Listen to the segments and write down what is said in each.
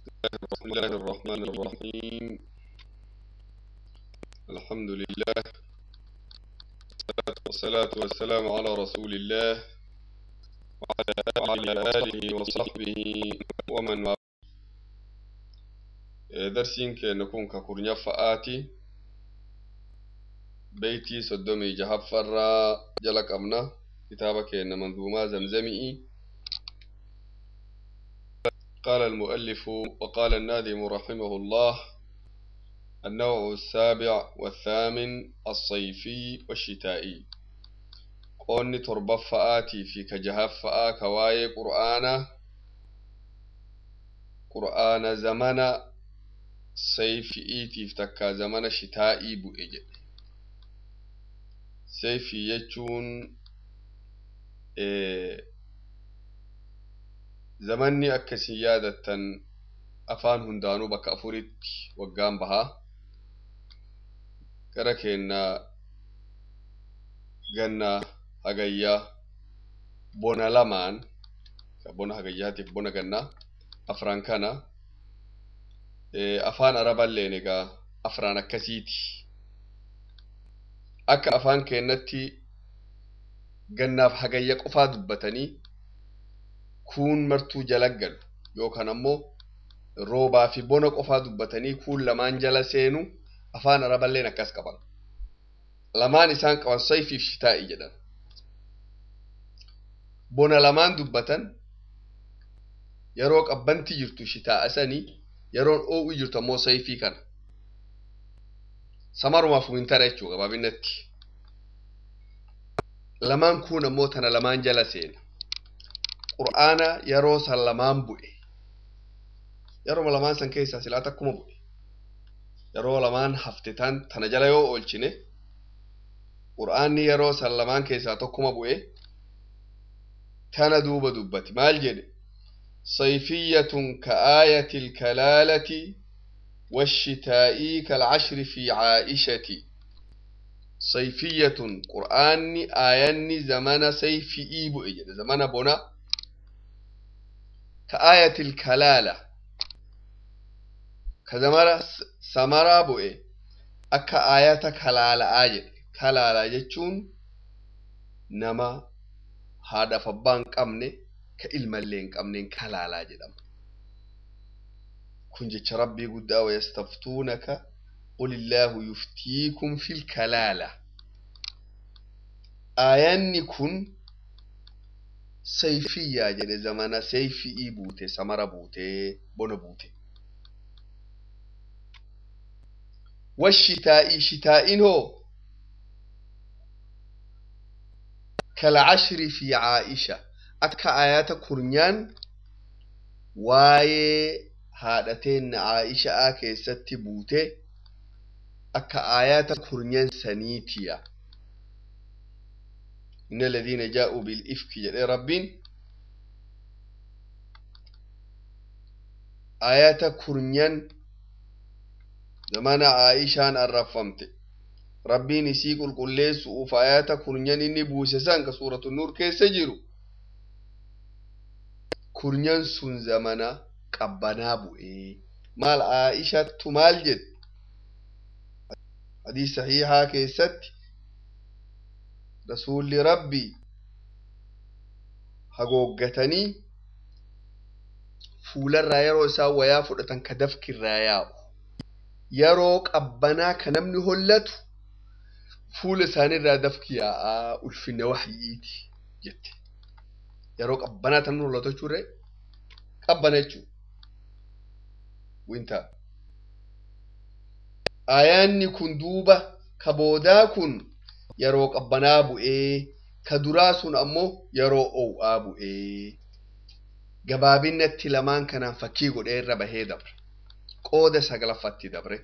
بسم الله الرحمن الرحيم. الحمد لله، والصلاة والسلام على رسول الله وعلى آله وصحبه ومن والاه. درسين كنكون ككورنيا فآتي بيتي صدومي جهفر جلك أمنا كتابك إن منظومة زمزمئي. قال المؤلف وقال الناظم رحمه الله: النوع السابع والثامن الصيفي والشتائي. قوني تربفآتي في كجهفآ كواي قرآن قرآن زمن صيفي تفتكا زمن شتائي بؤجي. سيفي يجون zamanni akkasii yaadattan afaan hundaanuu bakka afuritti waggaan bahaa gara keenna ganna hagayyaa bona lamaan bona hagayyaatiif bona gannaa afran kana afaan araballeen egaa afraan akkasiiti. Akka afaan keennatti gannaaf hagayya qofaa dubbatanii kuun martuu jala galu yookaan ammoo roobaa fi bona qofaa dubbatanii kuun lamaan jala seenu afaan araballeen akkas qaban. Lamaan isaan qaban sayfiif shitaa'i jedhan. Bona lamaan dubbatan yeroo qabbanti jirtu shitaa'a sanii, yeroon oo'u jirtu ammoo sayfii kana. Samarumaaf wintara jechuu gabaabinatti. Lamaan kuun ammoo tana lamaan jala seena. Qur'aana yeroo san lamaan bu'e. Yeroo lamaan san keessaa silaa takkuma bu'e. Yeroo lamaan hafte tan tana jala yoo oolchine Qur'aanni yeroo san lamaan keessaa tokkuma bu'e tana duuba dubbati. Maal jedhe? Sayfiyyatun ka aayati lkalaalati washitaa'ii kalcashri fi caa'ishati. Sayfiyyatun Qur'aanni aayanni zamana sayfi'ii bu'e jedhe, zamana bona. كآية الكلالة كزمرة سمرة بؤي أكا آية كلالة آجل كلالة جتشون نما هذا فبان كأمني كإلما اللين كأمنين كلالة جدام كن جتش ربي قد ويستفتونك قل الله يفتيكم في الكلالة. آياني كن sayfiyyaa jedhe, zamana sayfi'ii buute, samara buute, bona buute. Washitaa'ii shitaa'iin hoo kalcashri fi caa'isha akka ayata kurnyaan waayee haadhateenna caa'isha'aa keessatti buute akka ayata kurnyan saniitiya. إن الذين جاءوا بالإفك جل ربين آيات كرنيان زمان عائشان الرفمت ربين يسيق القليس وفآيات كرنيان إني بوسسان كسورة النور كيسجروا كرنيان سن زمان قبنا بؤي مال عائشة تمال جد حديث صحيحة كيست rasuulli rabbii hagooggatanii fuularraa yeroo isaan wayaa fudhatan ka dafkirraa yaa'u yeroo qabbanaa ka namni hollatu fuula isaaniirraa dafki yaa'aa ulfinna waxyiiti jette. Yeroo qabbanaa tan hollatu jechuurree qabbana jechuu wintaa. Aayaanni kun duuba ka boodaa kun yeroo qabbanaa bu'ee ka duraa sun ammoo yeroo oo'aa bu'ee gabaabinatti lamaan kanaan fakkii godhee irra bahee dabre. Qooda saglaffatti dabre.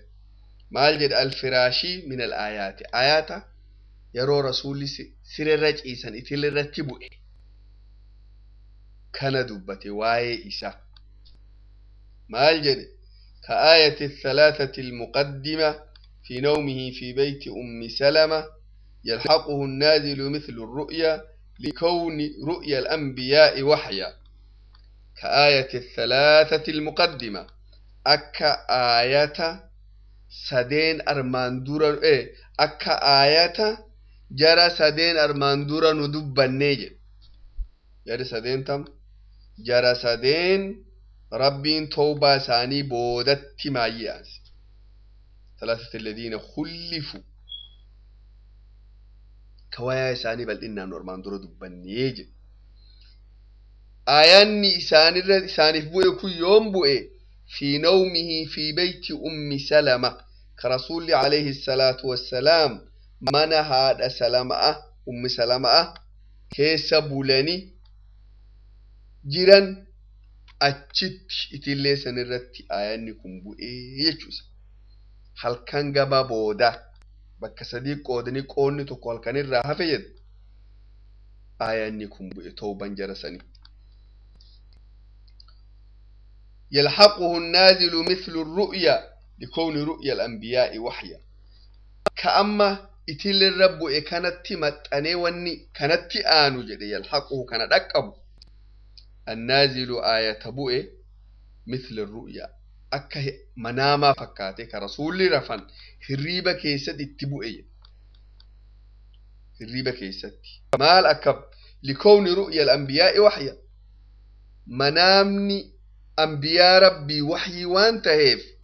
Maal jedha? Alfiraashii min alaayaati ayaata yeroo rasuulli sirerra ciisan itilirratti bu'e kana dubbate waa'ee isa. Maal jedhe? Ka aayati الثلاثة المقدمة في نومه في بيت أم سلمة يلحقه النازل مثل الرؤيا لكون رؤيا الأنبياء وحيا. كآية الثلاثة المقدمة Akka aayata sadeen armaan dura akka aayata jara sadeen armaan dura nu dubbannee jedhe. Jari sadeen tam jara sadeen rabbiin tawbaa isaanii boodatti maayyi'aanse. Thalathati alladhiina khullifu ka wayaa isaanii bal'innaan nu armaan dura dubbannee jedhe. Aayanni isaanirra isaaniif bu'e kun yoom bu'e? في نومه في بيت أم سلمة كرسول عليه الصلاة والسلام من هذا سلمة أم سلمة كيس بولاني جيران أتشت إتلي سنرتي آيانكم بؤي هل كان جبا بودا bakka sadii qoodanii qoonni tokko halkan irraa hafe jedhe aayaanni kun bu'e tooban jara sanii. يلحقه النازل مثل الرؤيا لكون رؤيا الأنبياء وحيا كأما إتل الرب كانت متأني وني كانت آنو جدي يلحقه كان ركب النازل آية بؤ مثل الرؤيا أكه مناما فكاتي كرسول رفن هريبة كيست اتبؤي هريبة كيست مال أكب لكون رؤيا الأنبياء وحيا منامني أنبياء ربي وحي وان تهيف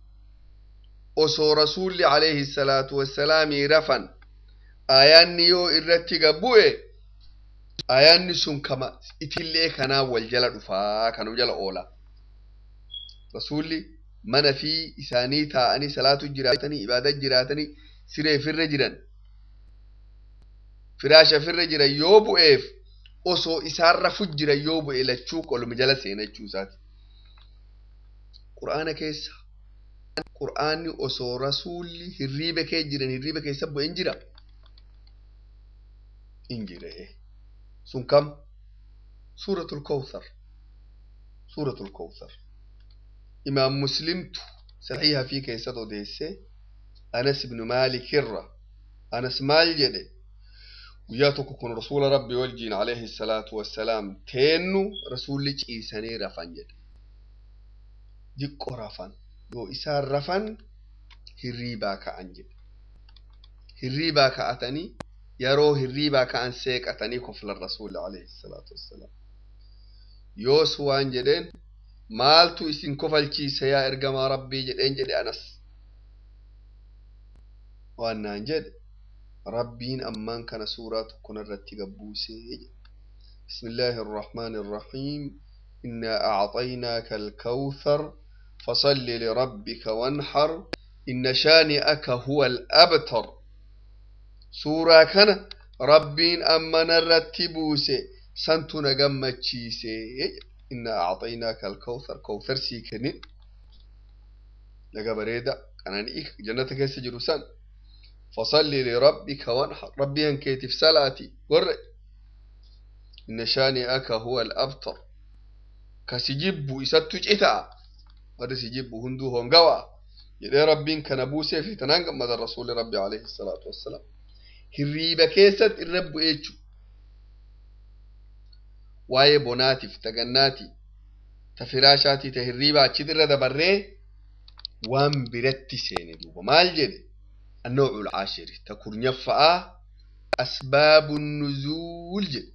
osoo rasuulli alayhi salaatu wassalaamii rafan aayaanni yoo irratti gabbu'e aayaanni sun kama itillee kanaa wal jala dhufaa kanum jala oola. Rasuulli mana fi isaanii taa'anii salaatu jiraatanii ibaada jiraatanii siree firra jiran firaasha firra jiran yoo bu'eef osoo isaan rafu jiran yoo bu'e lachuu qoluma jala seena jechuu isaati. Qur'aana keessa qur'aanni osoo rasuulli hirriiba kee jiran hirriiba keessa bu'e hin jira. Hin jire. Sun kam? Suuratul Kawthar. Suuratul Kawthar. Imaam Muslimtu saxiiha fi keessatti odeesse Anas ibn Maalik irra. Anas maal jedhe? Guyyaa tokko kun rasuula Rabbi wajjiin alayhi salaatu wassalaam teennu rasuulli ciisanii rafan jedhe. Diqqoo rafan. Yoo isaan rafan hirriibaa ka'an jedhe. Hirriibaa ka'atanii yeroo hirriibaa ka'an seeqatanii koflan rasuulli alayhi salaatu wassalaam. Yoos waan jedheen maaltu isin kofalchiise yaa ergamaa rabbii jedheen jedhe Anas. Waan naan jedhe rabbiin ammaan kana suuraa tokko narratti gabbuusee jedhe. Bismillaahi irrahmaani irrahiim. Innaa acxaynaaka alkawthar. فصل لربك وانحر إن شانئك هو الأبتر. سورة كان ربين أما نرتبوسي سنتنا قمتشيسي إنا أعطيناك الكوثر كوثر سيكني لقى بريدة كان إيك جنتك يسجل سن فصل لربك وانحر ربي أنكيت في سلاتي قر إن شانئك هو الأبتر كسجب إستج إتا warri si jibbu hunduu hongawa jedhee rabbiin kana buusee fi tanaan gammadan rasuulli rabbi alayhi salaatu wassalaam hirriiba keessatti irra bu'e jechu waa'ee bonaatiif ta gannaati ta firaashaatii ta hirriiba achit irra dabarree waan biratti seene duuba maal jedhe النوع العاشر تكون يفعى أسباب النزول jedhe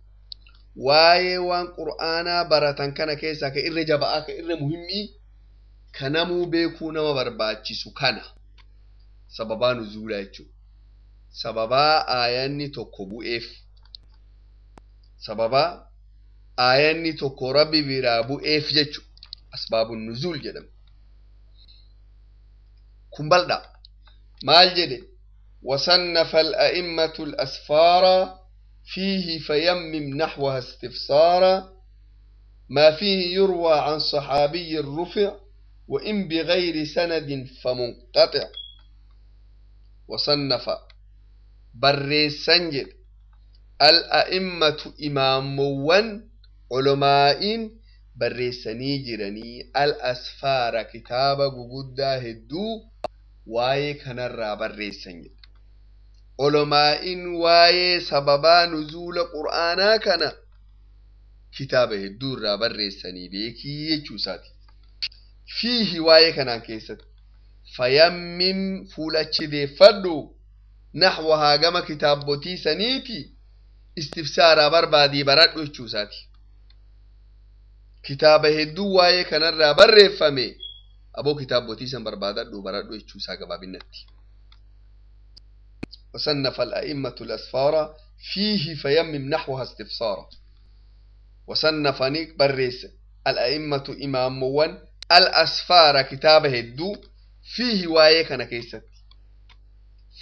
waa'ee waan qur'aanaa baratan kana keessaa ka irra jaba'aa ka irra muhimmii kanamuu beekuu nama barbaachisu kana sababaa nuzuulaa jechuudha. Sababaa aayanni tokko bu'eef sababaa aayanni tokko rabbi biraa bu'eef jechuudha. Asbaabuun nuzuul jedhama. Kun bal'aa maal jedhe وصنف الأئمة الأسفار فيه فيمم نحوها استفسارا ما فيه يروى عن صحابي الرفع وإن بغير سند فمنقطع. وصنف بريسنجد الأئمة إماموان علماء بريسني جراني الأسفار كتاب قد هدو واي كنرى بريسنجد علماء واي سببا نزول قرآنا كان كتاب هدو را بريسني بيكي يجوساتي. Fiihi waa'ee kanaan keessatti fayammim fuula achi deeffadhu naxwahaa gama kitaabbotii saniiti istifsaaraa barbaadii baradhu jechuu isaati. Kitaaba hedduu waa'ee kanarraa barreeffame aboo kitaabbotii san barbaadadhu baradhu jechuu isaa gabaabinatti. وصنف الأئمة الأسفار فيه فيمم نحوها استفسارا. وصنف بريس الأئمة إماموان الأسفار كتابه الدو فيه وايه كان كيست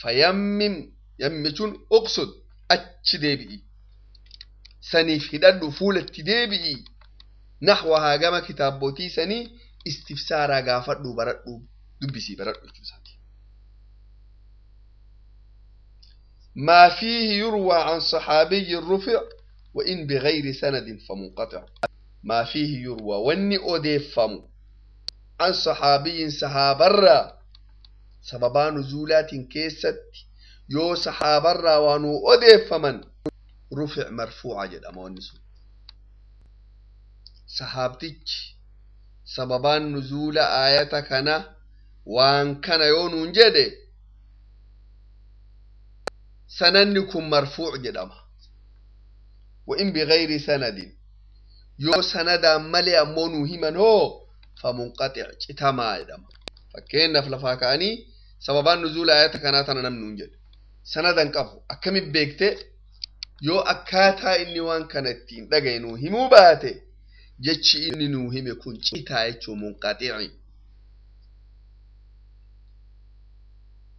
فيمم يمشون أقصد أتش ديبئي سني هدد فولة ديبئي نحوها جما كتاب بوتي سني استفسارا غافر برد دبسي برد. ما فيه يروى عن صحابي رفع وإن بغير سند فمنقطع. ما فيه يروى واني أوديفم عن صحابي صحابرا سببا نزولات كيست يو صحابرا وانو أوديفمن رفع مرفوع جد أما ونسو صحابتك سببا نزول آية كان وان كان يونون جده سننكم مرفوع جدما. وإن بغير سند يو سند ملي أمونو همن هو فمنقطع تما جدما. فكين فلفاكاني سببان نزول آيات كانت نمنون جد سندا قبو أكمل بيكت يو أكاتا إني وان كانتين دقينو همو باتي جتشي إني نوهم يكون جتا يتشو منقطع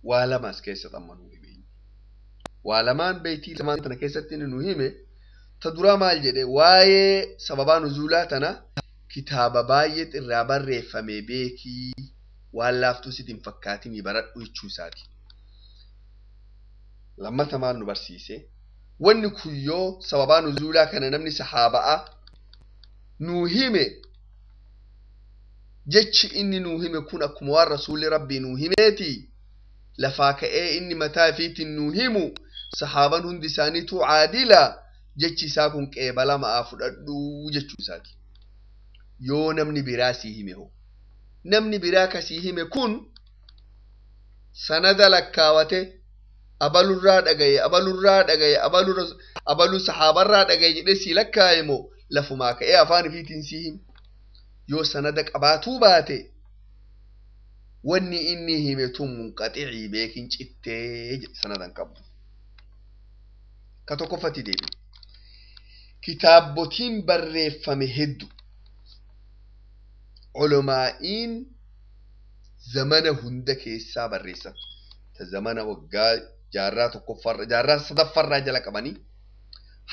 ولا ماس كيسة أمنو. Waa lamaan beeytii lamaan tana keessatti inni nu hime ta duraa maal jedhe waa'ee sababaa nuzuulaa tana kitaaba baay'ee irraa barreeffame beekii waan laaftuu sitti hin fakkaatinii baradhu jechuu isaati. Lammata maal nu barsiise wanni kun yoo sababaa nuzuulaa kana namni sahaaba'a nuu hime jechi inni nuu hime kun akkuma waan rasuulli rabbii nuu himeeti lafaa ka'ee inni mataa ifiitiin nuu himu sahaaban hundi isaaniitu caadila jechi isaa kun qeebalamaa fudhadhuu jechuu isaati. Yoo namni biraa sii hime hoo namni biraa kasii hime kun sanada lakkaawate abalurraa dhagaye abalurraa dhagaye abaluu sahaabarraa dhagaye jedhee sii lakkaaye moo lafumaa ka'ee afaan ifiitiin sii hime yoo sanada qabaatuu baate wanni inni hime tun munqaxicii beekin cittee jedhe sanadan qabdu. Ka tokkoffatti deebi. Kitaabbotiin barreeffame heddu culamaa'iin zamana hunda keessaa barreessan. Ta zamana waggaa jaarraa tokkoffarra jaarraa sadaffarraa jala qabanii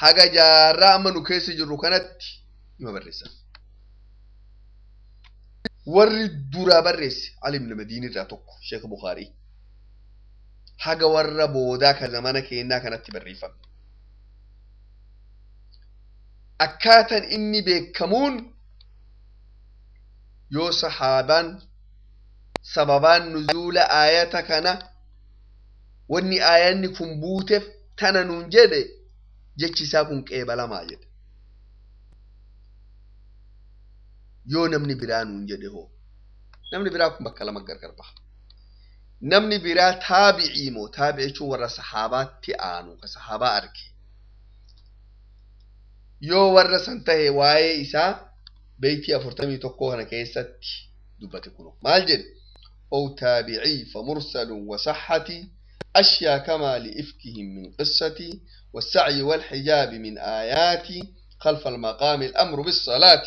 haga jaarraa amma nu keessa jirru kanatti ima barreessan. Warri duraa barreesse Ali ibn Madiini irraa tokko Sheekh Bukhaarii haga warra boodaa ka zamana keenyaa kanatti barreeffame. Akkaataan inni beekamuun yoo sahaabaan sababaan nuzuula aayata kana wanni aayanni kun buuteef tana nuun jedhe jechi isaa kun qeebalamaa jedhe. Yoo namni biraa nuun jedhe hoo namni biraa kun bakka lama gargar baha. Namni biraa taabicii moo taabi'i jechuun warra sahaabaatti aanu ka sahaabaa arge. Yoo warra san tahe waa'ee isaa beeytii 41 kana keessatti dubbate kuno maal jedhe أو تابعي فمرسل وصحتي أشيا كما لإفكهم من قصتي والسعي والحجاب من آياتي خلف المقام الأمر بالصلاة.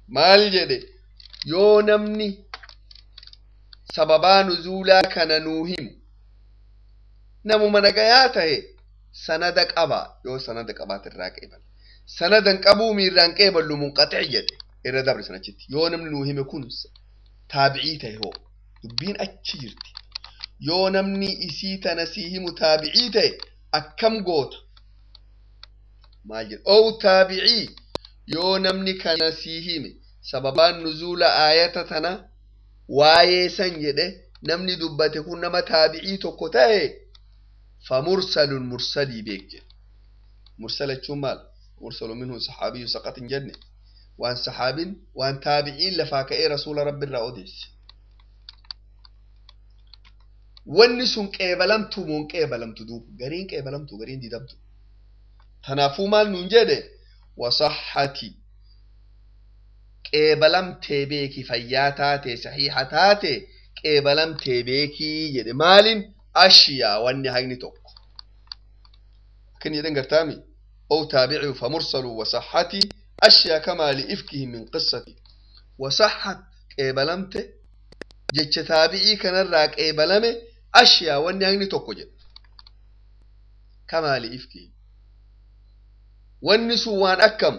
maal jedhe yoo namni sababaa nuzuulaa kana nuu himu namuma nagayaa tahe sanada qaba yoo sanada qabaate irraa qeebala sanada hin qabuu miirraan qeeballu munqaxic jedhe irra dabre sanachitti yoo namni nuu hime kun taabicii tahe hoo dubbiin achi jirti yoo namni isii tana sii himu taabicii tahe akkam goota maal jedhe ow taabicii yoo namni kana sii hime sababaan nuzuula aayata tana waa'ee san jedhe namni dubbate kun nama taabicii tokko ta'e famursalun mursalii beek jedhe. Mursala jechuun maal? Mursalu minhu saxaabiyyu saqat hin jenne. Waan saxaabin waan taabiciin lafaa ka'ee rasuula rabbi irraa odeesse. Wanni sun qeebalamtu moo hin qeebalamtu duuba? Gariin qeebalamtu, gariin didamtu. Kanaafuu maal nuun jedhe? Wasaxati, qeebalamtee beeki, fayyaa taate, saxiixa taate, qeebalamtee beekii jedhe. Maalin ashyaa wanni hagni tokko akkan jedhan gartaami أو تابعي فمرسل وصحتي أشياء كما لإفكه من قصتي. وصحت قيبلمته jecha taabicii kanarraa qeebalame ashyaa wanni hagni tokko jedhe. Kamaa li'ifkii, wanni sun waan akkam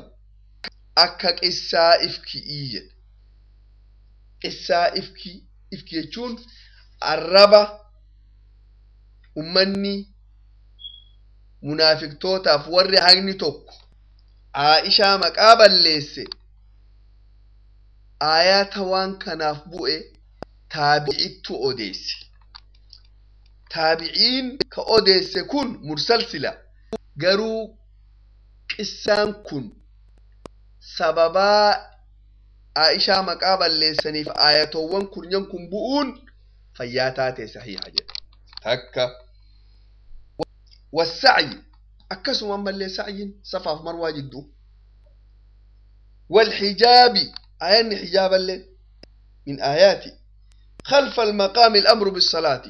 akka qissaa ifki'ii jedhe. Qissaa ifkii, ifki jechuun arraba ummanni munaafiqtootaaf warri hagni tokko Aa'ishaa maqaa balleesse. Aayaata waan kanaaf bu'e taabicittu odeesse. Taabiciin ka odeesse kun mursalsila garuu qissaan kun sababaa Aa'ishaa maqaa balleessaniif aayatoowwan kurnyan kun bu'uun fayyaa taate, sahiha jedha. Takka والسعي, akkasuma ammallee sa'yin safaaf marwaa jidduu. والحجاب, آيان حجاب الليل من آياتي. خلف المقام الأمر بالصلاة,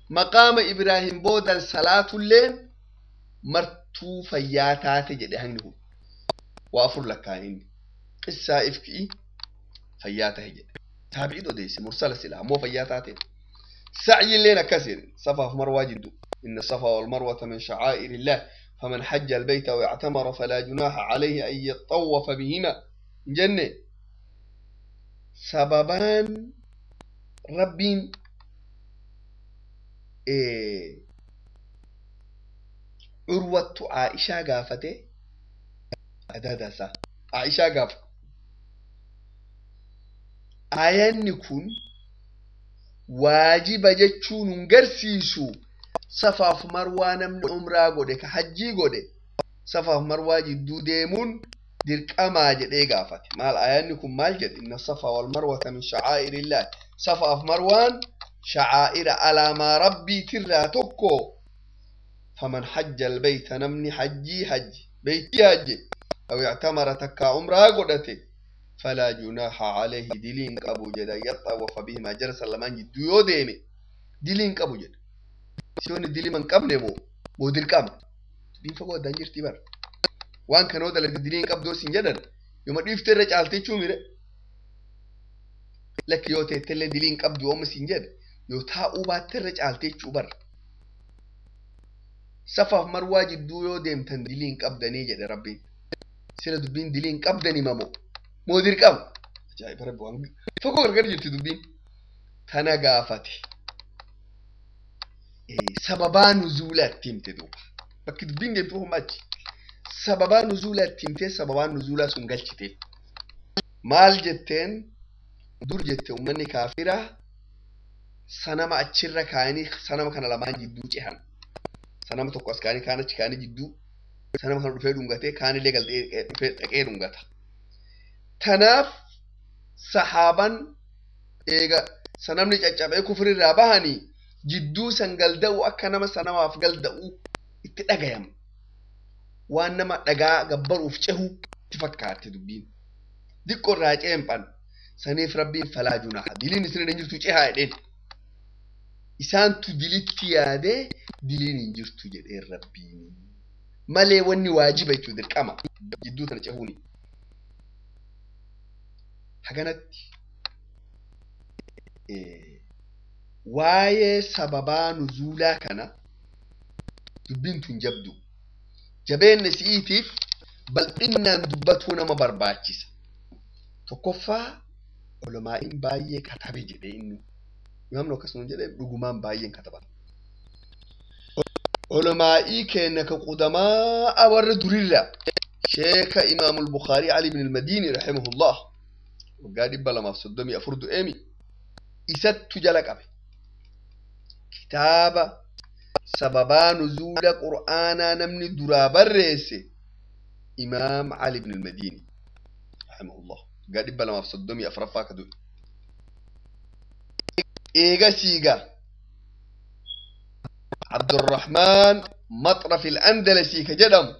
مقام إبراهيم بودا صلاة الليل مرتو فياتات جدي. هنه وأفر لك كاين قصة إفكي فياته جدي تابعي دو ديسي مرسلة سلا مو فياتات. سعي الليل كسر صفا في مروة جدو. إن الصفا والمروة من شعائر الله فمن حج البيت واعتمر فلا جناح عليه أن يطوف بهما. جنة سببان ربين إيه عروة عائشة قافته أدادسة عائشة قاف آيان كن waajiba jechuun hin garsiisu. Safaaf marwaa namni umraa godhe ka hajjii godhe safaaf marwaa jidduu deemuun dirqamaa jedhee gaafate. Maal aayanni kun maal jedhe? Inna safa wal marwata min sha'aa'irillah, safaaf marwaan sha'aa'ira alaamaa rabbiitirraa tokko. Faman hajja albayta, namni hajjii hajji beytii hajje, aw ictamara, takkaa umraa godhate, فلا جناح عليه diliin qabu jedha يطوف بهما, jarsa lamaan jidduu yoo deeme diliin qabu jedha. Siyoonni dilii man qabne moo dirqama? Dubbiin fagoo addaan jirti bara. Waan kanoo dalagde diliin qabdoo sin jedhan, yooma dhiifte irra caalte jechuu mire. Lakki, yoo teettellee diliin qabdu ooma sin jedhe, yoo taa'uu baatte irra caalte jechuu bara. Safaaf marwaa jidduu yoo deemtan diliin qabdanii jedhe rabbiin. Sila dubbiin diliin qabdani mamoo moo dirqama? Ajaa'iba rabbi, waan fagoo gargar jirti dubbiin. Tana gaafate. Sababaa nuzuulaa itti himte duuba. Bakki dubbiin deemtu homaa achi. Sababaa nuzuulaa itti himtee sababaa nuzuulaa sun galchite. Maal jetteen? Dur jette uummanni kaafiraa sanama achirra kaa'anii sanama kana lamaan jidduu cehan. Sanama tokko as kaa'anii kaan achi kaa'anii jidduu sanama kana dhufee dhungatee kaanillee galtee dhufee dhaqee dhungata. Tanaaf sahaaban eega sanamni caccabee kufrirraa bahanii jidduu san galda'u akka nama sanamaaf galda'u itti dhagayama. Waan nama dhagaa gabbaruuf cehu itti fakkaate dubbiin. Diqqoo irraa ceemphan. Saniif rabbiin falaa junaaha. Diliin isin hin jirtu cehaa jedheen. Isaantu dilitti yaadee diliin hin jirtu jedheen rabbiin. Malee wanni waajiba jechuudha dirqama. Jidduu tana cehuuni. Haganatti waa'ee sababaa nuzuulaa kana dubbiin tun jabdu. Jabeenna si'iitiif bal'innaan dubbatuu nama barbaachisa. Tokkoffaa, ulamaa'iin baay'ee katabe jedhee inni. Imaamni akkasuma jedhee dhugumaan baay'een kataba. Ulamaa'ii keenya ka qudamaa warra durirra sheeka Imaamul Bukhaarii Ali ibn al-Madiini rahimahullah waggaa 234 du'eemi isattu jala qabe. Kitaaba sababaa nuzuula qur'aanaa namni duraa barreesse Imaam Ali ibn al-Madiini. Rahimahullah. Waggaa 234ffaa ka du'e. Eegasii gaa Abdurrahmaan Maxraf al-Andalasii ka jedhamu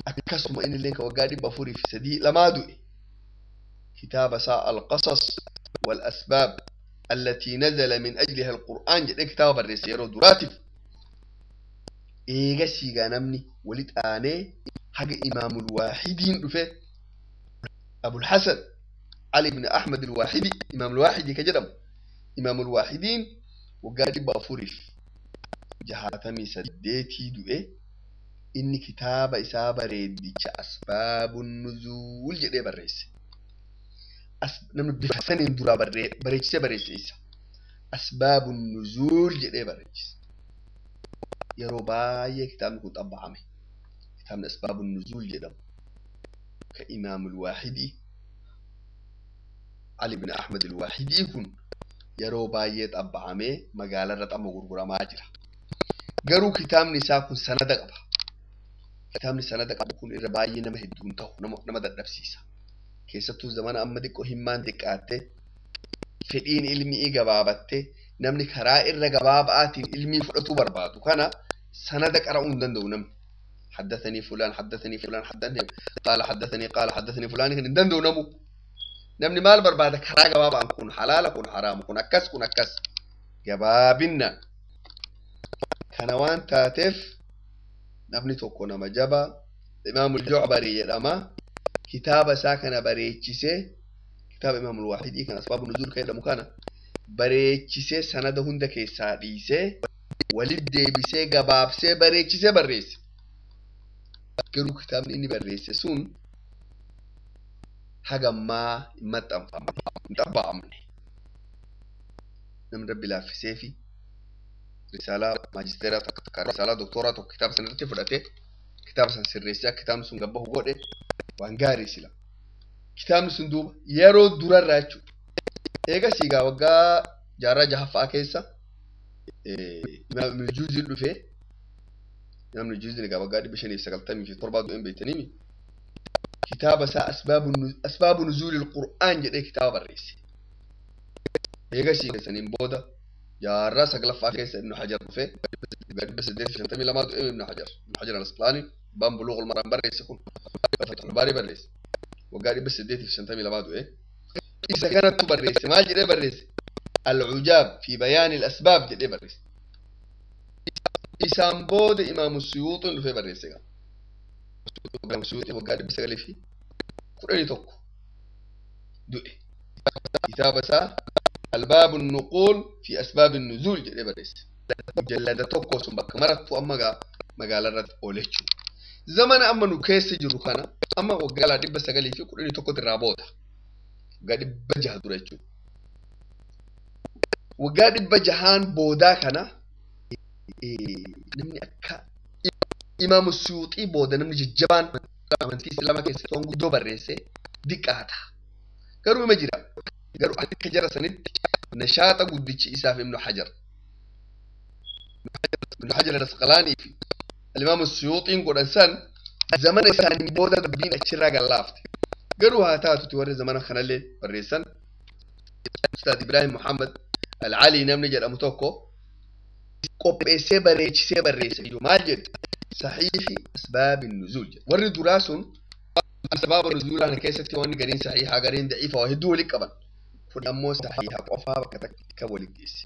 akkasuma innillee ka waggaa 403 lamaa du'e. Kitaaba isaa Al-Qasas wal-Asbaab التي نزل من أجلها القرآن jedhee kitaaba barreesse yeroo duraatiif. Eegasii gaa namni walitti aanee haga Imaamul Waahidiin dhufe Abul Hasan Ali ibn Ahmad al-Waahidi Imaamul Waahidi ka jedhamu Imaamul Waahidiin waggaa 468 du'e. Inni kitaaba isaa bareedicha Asbaabun Nuzuul jedhee barreesse. Namni bifa saniin duraa bareechisee barreesse isa. Asbaabun Nuzuul jedhee barreechise. Yeroo baay'ee kitaabni kun xabba'ame. Kitaabni Asbaabun Nuzuul jedhamu ka Imaamul Waahidii Ali ibn Ahmad al-Waahidii kun yeroo baay'ee xabba'amee magaalarra xamma gurguramaa jira. Garuu kitaabni isaa kun sanada qaba. Kitaabni sanada qabu kun irra baay'ee nama hedduun ta'u nama dadhabsiisa. Keessattuu zamana amma xiqqoo himmaan xiqqaattee fedhiin ilmii gabaabattee namni karaa irra gabaabaatiin ilmii fudhatuu barbaadu kana sanada qara'uu hin danda'u namni. Haddathanii fulaan haddathanii fulaan haddathanii qaala haddathanii qaala haddathanii fulaan hin danda'u namu. Namni maal barbaada karaa gabaabaan kun halaala kun haraamu kun akkas kun akkas gabaabinna. Kana waan taateef namni tokko nama jabaa Imaamul Jucbarii jedhama. Kitaaba isaa kana bareechisee kitaaba Imaamul Waahidii kana Asbaabu Nuzuul kan jedhamu kana bareechisee sanada hunda keessaa dhiisee walitti deebisee gabaabsee bareechisee barreesse. Garuu kitaabni inni barreesse sun hagammaa hin maxxanfamne hin xabba'amne. Namni Rabbi laaffisee fi risaalaa maajisteeraa tokko risaalaa doktooraa tokko kitaaba sana irratti fudhatee kitaaba sana sirreessee akka kitaabni sun gabbahu godhe waan gaarii sila. Kitaabni sun duuba yeroo durarraa jechuudha. Eegas egaa waggaa jaarraa jahaffaa keessa Imaam Ibn Juuziin dhufee Imaam Ibn Juuziin egaa waggaa 597 du'een beektaniimi. Kitaaba isaa Asbaabu Nuzuulil Qur'aan jedhee kitaaba barreesse. Eegas saniin booda jaarraa saglaffaa keessa Ibn Hajar dhufee waggaa 852 du'ee Ibn Hajar. Ibn Hajar al-Asqalaani abbaan Buluuqul Maraam barreesse kun Fathul Baarii barreesse. Waggaa 852 du'e. Isa kanattu barreesse. Maal jedhee barreesse? Al-Ujaab fi bayaani al-asbaab jedhee barreesse. Isaan booda Imaamu Suyuuxiin dhufee barreesse egaa. Imaamu Suyuuxiin waggaa 911 du'e. Kitaaba isaa Albaabu Nuquul fi Asbaabi Nuzuul jedhee barreesse. Mujallada tokko sun bakka marattu amma magaalaa irratti oole jechuudha. Zamana amma nu keessa jirru kana amma waggaa 911 irraa booda. Waggaa 600 dura jechuudha. Waggaa 600 boodaa kana namni akka Imaamu Suyuuxii booda namni jajjabaan amantii Islaamaa keessatti waan guddoo barreesse diqqaata. Garuu ima jira. Garuu akka jara sanitti nashaaxa guddichi isaaf Ibnu Hajar. Ibnu Hajar al-Asqalaanii fi Imaamu Suyuuxiin godhan san zamana isaanii booda dubbiin achirraa gallaafte. Garuu haa taatuti warri zamana kanallee barreessan Ustaad Ibrahim Muhammad Al-Ali namni jedhamu tokko qopheessee bareechisee barreesse iyyuu maal jedhe saxiixi asbaabi nuzuul jedhe. Warri duraa sun asbaaba nuzuulaa kana keessatti wanni gariin saxiihaa gariin daciifa waa hedduu walitti qaban. Kun ammoo saxiiha qofaa bakka takka walitti geesse.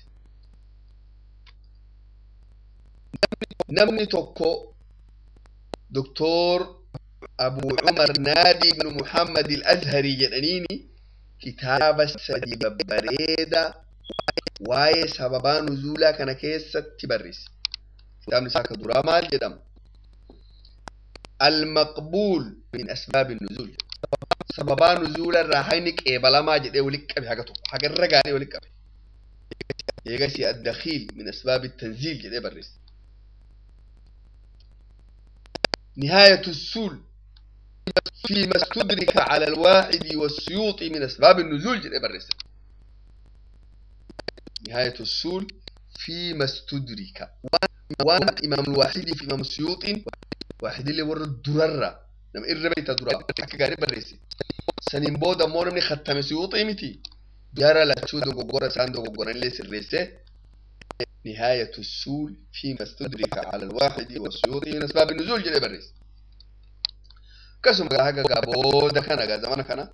Namni tokko Doktor Abu Umar Naadi ibn Muhammad al-Azhari jedhaniini kitaaba sadi babbareedaa waa'ee sababaa nuzuulaa kana keessatti barreesse. Kitaabni isaa akka duraa maal jedhama? Al-Maqbuul min asbaabi nuzuul. Sababaa nuzuula irraa hayni qeebalamaa jedhee walitti qabe haga tokko haga irra gaarii walitti qabe. Eegasii ad-Dakhiil min asbaabi tanziil jedhee barreesse. نهاية السول فيما استدرك على الواحد والسيوطي من أسباب النزول جل برسل. نهاية السول فيما استدرك وان إمام الواحد في إمام السيوطي واحد اللي ورد دررة نعم إربيت دررة حكى قارب الرئيسي Saniin booda immoo namni khattame Suyuuxii miti. Jara lachuu dogoggora isaan dogoggoranillee sirreessee نهاية السول فيما استدرك على الواحد والسيوطي من أسباب النزول جل بريس كسم هاجا بودا كان زمان كان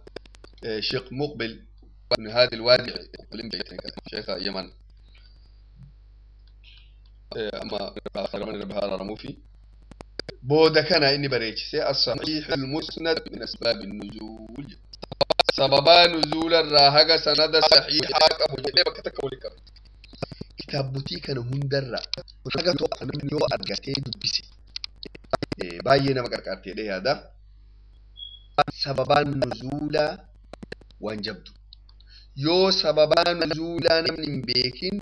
شيخ مقبل بن هادي الوادعي شيخ يمن أما آخر بهار رموفي بودا كان إني بريتش الصحيح المسند من أسباب النزول سببا نزول الراهجة سند صحيحة أبو جليبة كتكولك kitaabotii kana hundarra haga tokko namni yoo argatee dubbise baay'ee nama qarqaartee yaada. Sababaan nuzuulaa waan jabdu. Yoo sababaan nuzuulaa namni hin beekin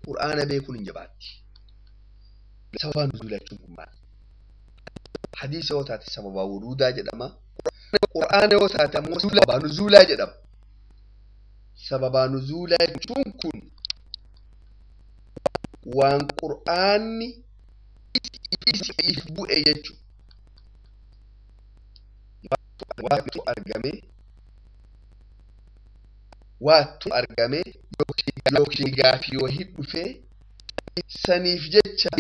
qur'aana beekuun hin jabaatti. Sababaan nuzuulaa jechuun kun maali? Hadiisa yoo taate sababaa wuruudaa jedhama. Qur'aana yoo taate ammoo sababaa nuzuulaa jedhama. Sababaa nuzuulaa jechuun kun waan qur'aanni isiif bu'e jechuudha. Waatu argame waatu argame yookiin gaafii wahii dhufee saniif jecha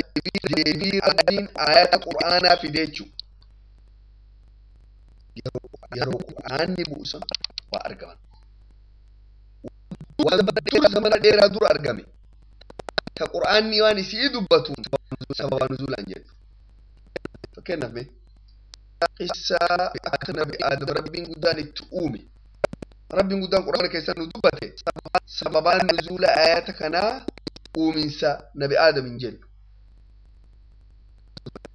deebii rabbiin ayata qur'aanaa fide jechuudha. Yeroo qur'aanni bu'u sun waa argaman. Waan zamana dheeraa dura argame. Ta qur'aanni waan isii dubbatuun sababa nuzuulaan jedhu. Fakkeenyaaf mee qissaa akka nabi Aadam rabbiin guddaan itti uume. Rabbiin guddaan qur'aana keessatti nu dubbate sababaan nuzuula ayata kanaa uuminsa nabi Aadam hin jennu.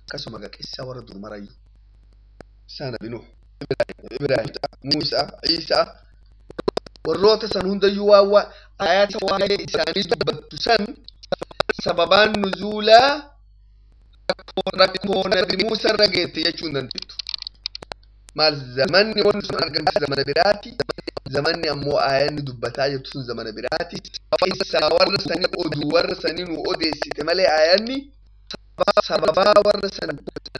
Akkasuma egaa qissaa warra dur marayyuu. Qissaa nabi Nuh, Ibrahim, Muusaa, Iisaa warroota san hundayyuu waan ayata waa'ee isaanii dubbattu san sababaan nuzuulaa rakkoo nabi Muusaa irra geette jechuu hin dandeettu. Maal zamanni wanni sun argamte zamana biraati. Zamanni ammoo aayanni dubbataa jirtu sun zamana biraati. Qissaa warra sanii oduu warra sanii nu odeessite malee aayanni sababaa warra san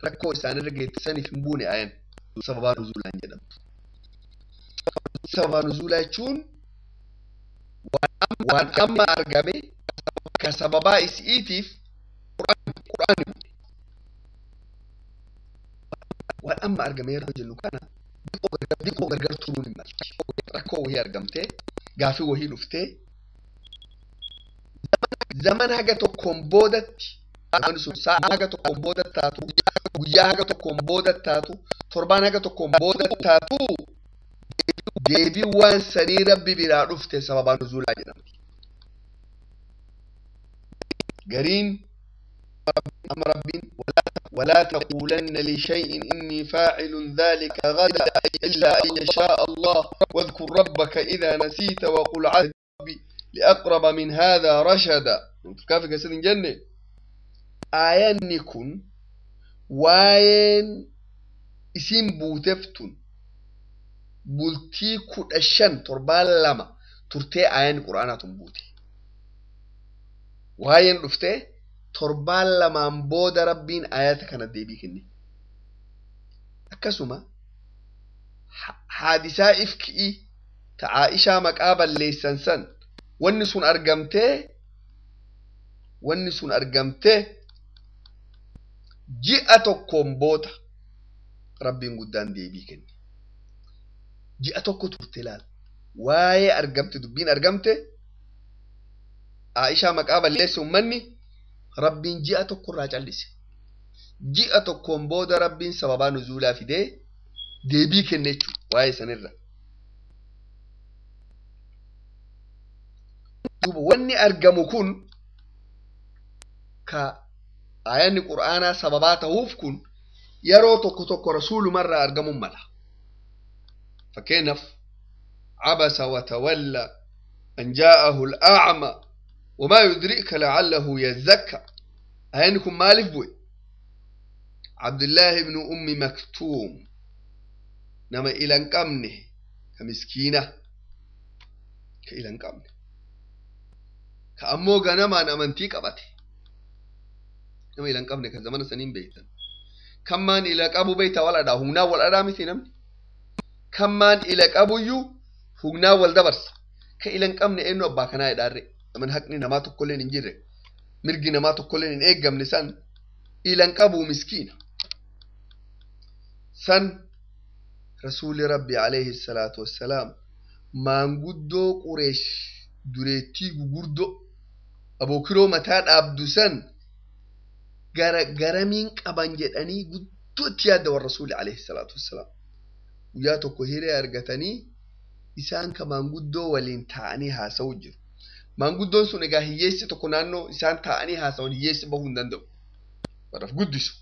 rakkoo isaanirra geette saniif hin buune aayanni. Sababaa nuzuulaan jedhamtu. Sababaa nuzuulaa jechuun waan amma argame ka sababaa isiitiif qur'aanni bu'e. Waan amma argame yeroo jennu kana diqoo gargar turuun hin malti. Rakkoo wahii argamtee gaafii wahii dhuftee zaman haga tokkoon boodatti sun sa'a haga tokkoon boodatti taatu guyyaa haga tokkoon boodatti taatu torbaan haga tokkoon boodatti taatu deebii waan sanii rabbi biraa dhufte sababaa nuzuulaa jedhamti. Gariin amma rabbiin ولا تقولن لشيء إني فاعل ذلك غدا إلا أن يشاء الله واذكر ربك إذا نسيت وقل عسى ربي لأقرب من هذا رشدا كافي كسد جنة آيان كن وين اسم بوتفتن bultii 15 torbaan 2 turtee ayaan qur'aanaatun buute. Waa'een dhuftee torbaan 2 booda rabbiin ayata kana deebii kenne. Akkasuma haadisaa ifki'i ta Aa'ishaa maqaa balleessan san wanni sun argamtee ji'a tokkoon booda rabbiin guddaan deebii kenne. Ji'a tokko turte ilaal. Waa'ee argamte dubbiin argamte Aa'ishaa maqaa balleesse uummanni rabbiin ji'a tokko irraa callise. Ji'a tokkoon booda rabbiin sababaa nuzuulaa fidee deebii kenne jechuudha waa'ee sanirra. Duuba wanni argamu kun ka aayanni qur'aanaa sababaa ta'uuf kun yeroo tokko tokko rasuulumarraa argamuun mala. Fakkeenyaaf عبس وتولى أن جاءه الأعمى وما يدريك لعله يزكى أينكم مالف بوي عبد الله بن أم مكتوم نما إلى انقمنه كمسكينة كإلى انقمنه كأمو غنما نمنتي قبته نما إلى انقمنه كزمان سنين بيتا كمان إلى قابو بيتا ولا دا هنا ولا دا مثل نمني Kammaan ila qabuyyuu hugnaa wal dabarsa. Ka ila hin qabne eenyu abbaa kanaa jedhaarre. Naman haqni namaa tokkolleen hin jirre. Mirgi namaa tokkolleen hin eeggamne san ila hin qabu miskiina. San rasuulli rabbi alayhi salaatu wassalaam maanguddoo Qureesh dureettii gugurdoo abookiroo mataa dhaabdu san gara garamiin qaban jedhanii guddootti yaadda warra rasuulli alayhi salaatu wassalaam. Guyyaa tokko hiree argatanii isaan ka maanguddoo waliin taa'anii haasa'u jiru. Maanguddoon sun egaa hiyyeessi tokko naannoo isaan taa'anii haasa'an hiyyeessi bahuu hin danda'u. Baraaf guddisu.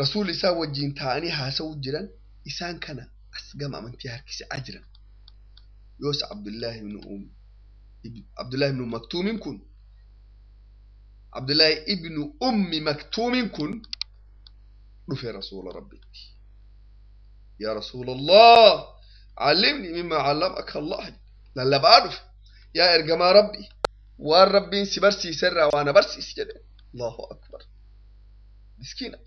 Rasuulli isaan wajjin taa'anii haasa'u jiran isaan kana as gama amantii harkisaa jiran. Yoos Abdullahi ibn Maktuumiin kun Abdullahi ibn Ummi Maktuumiin kun dhufe rasuula Rabbitti. Yaa Rasuulallah allimni mimmaa allamaka Allah lallabaa dhufe. Yaa ergamaa Rabbi waan Rabbiin si barsiise irraa waa na barsiisi jedhe. Allahu akbar. Miskiina.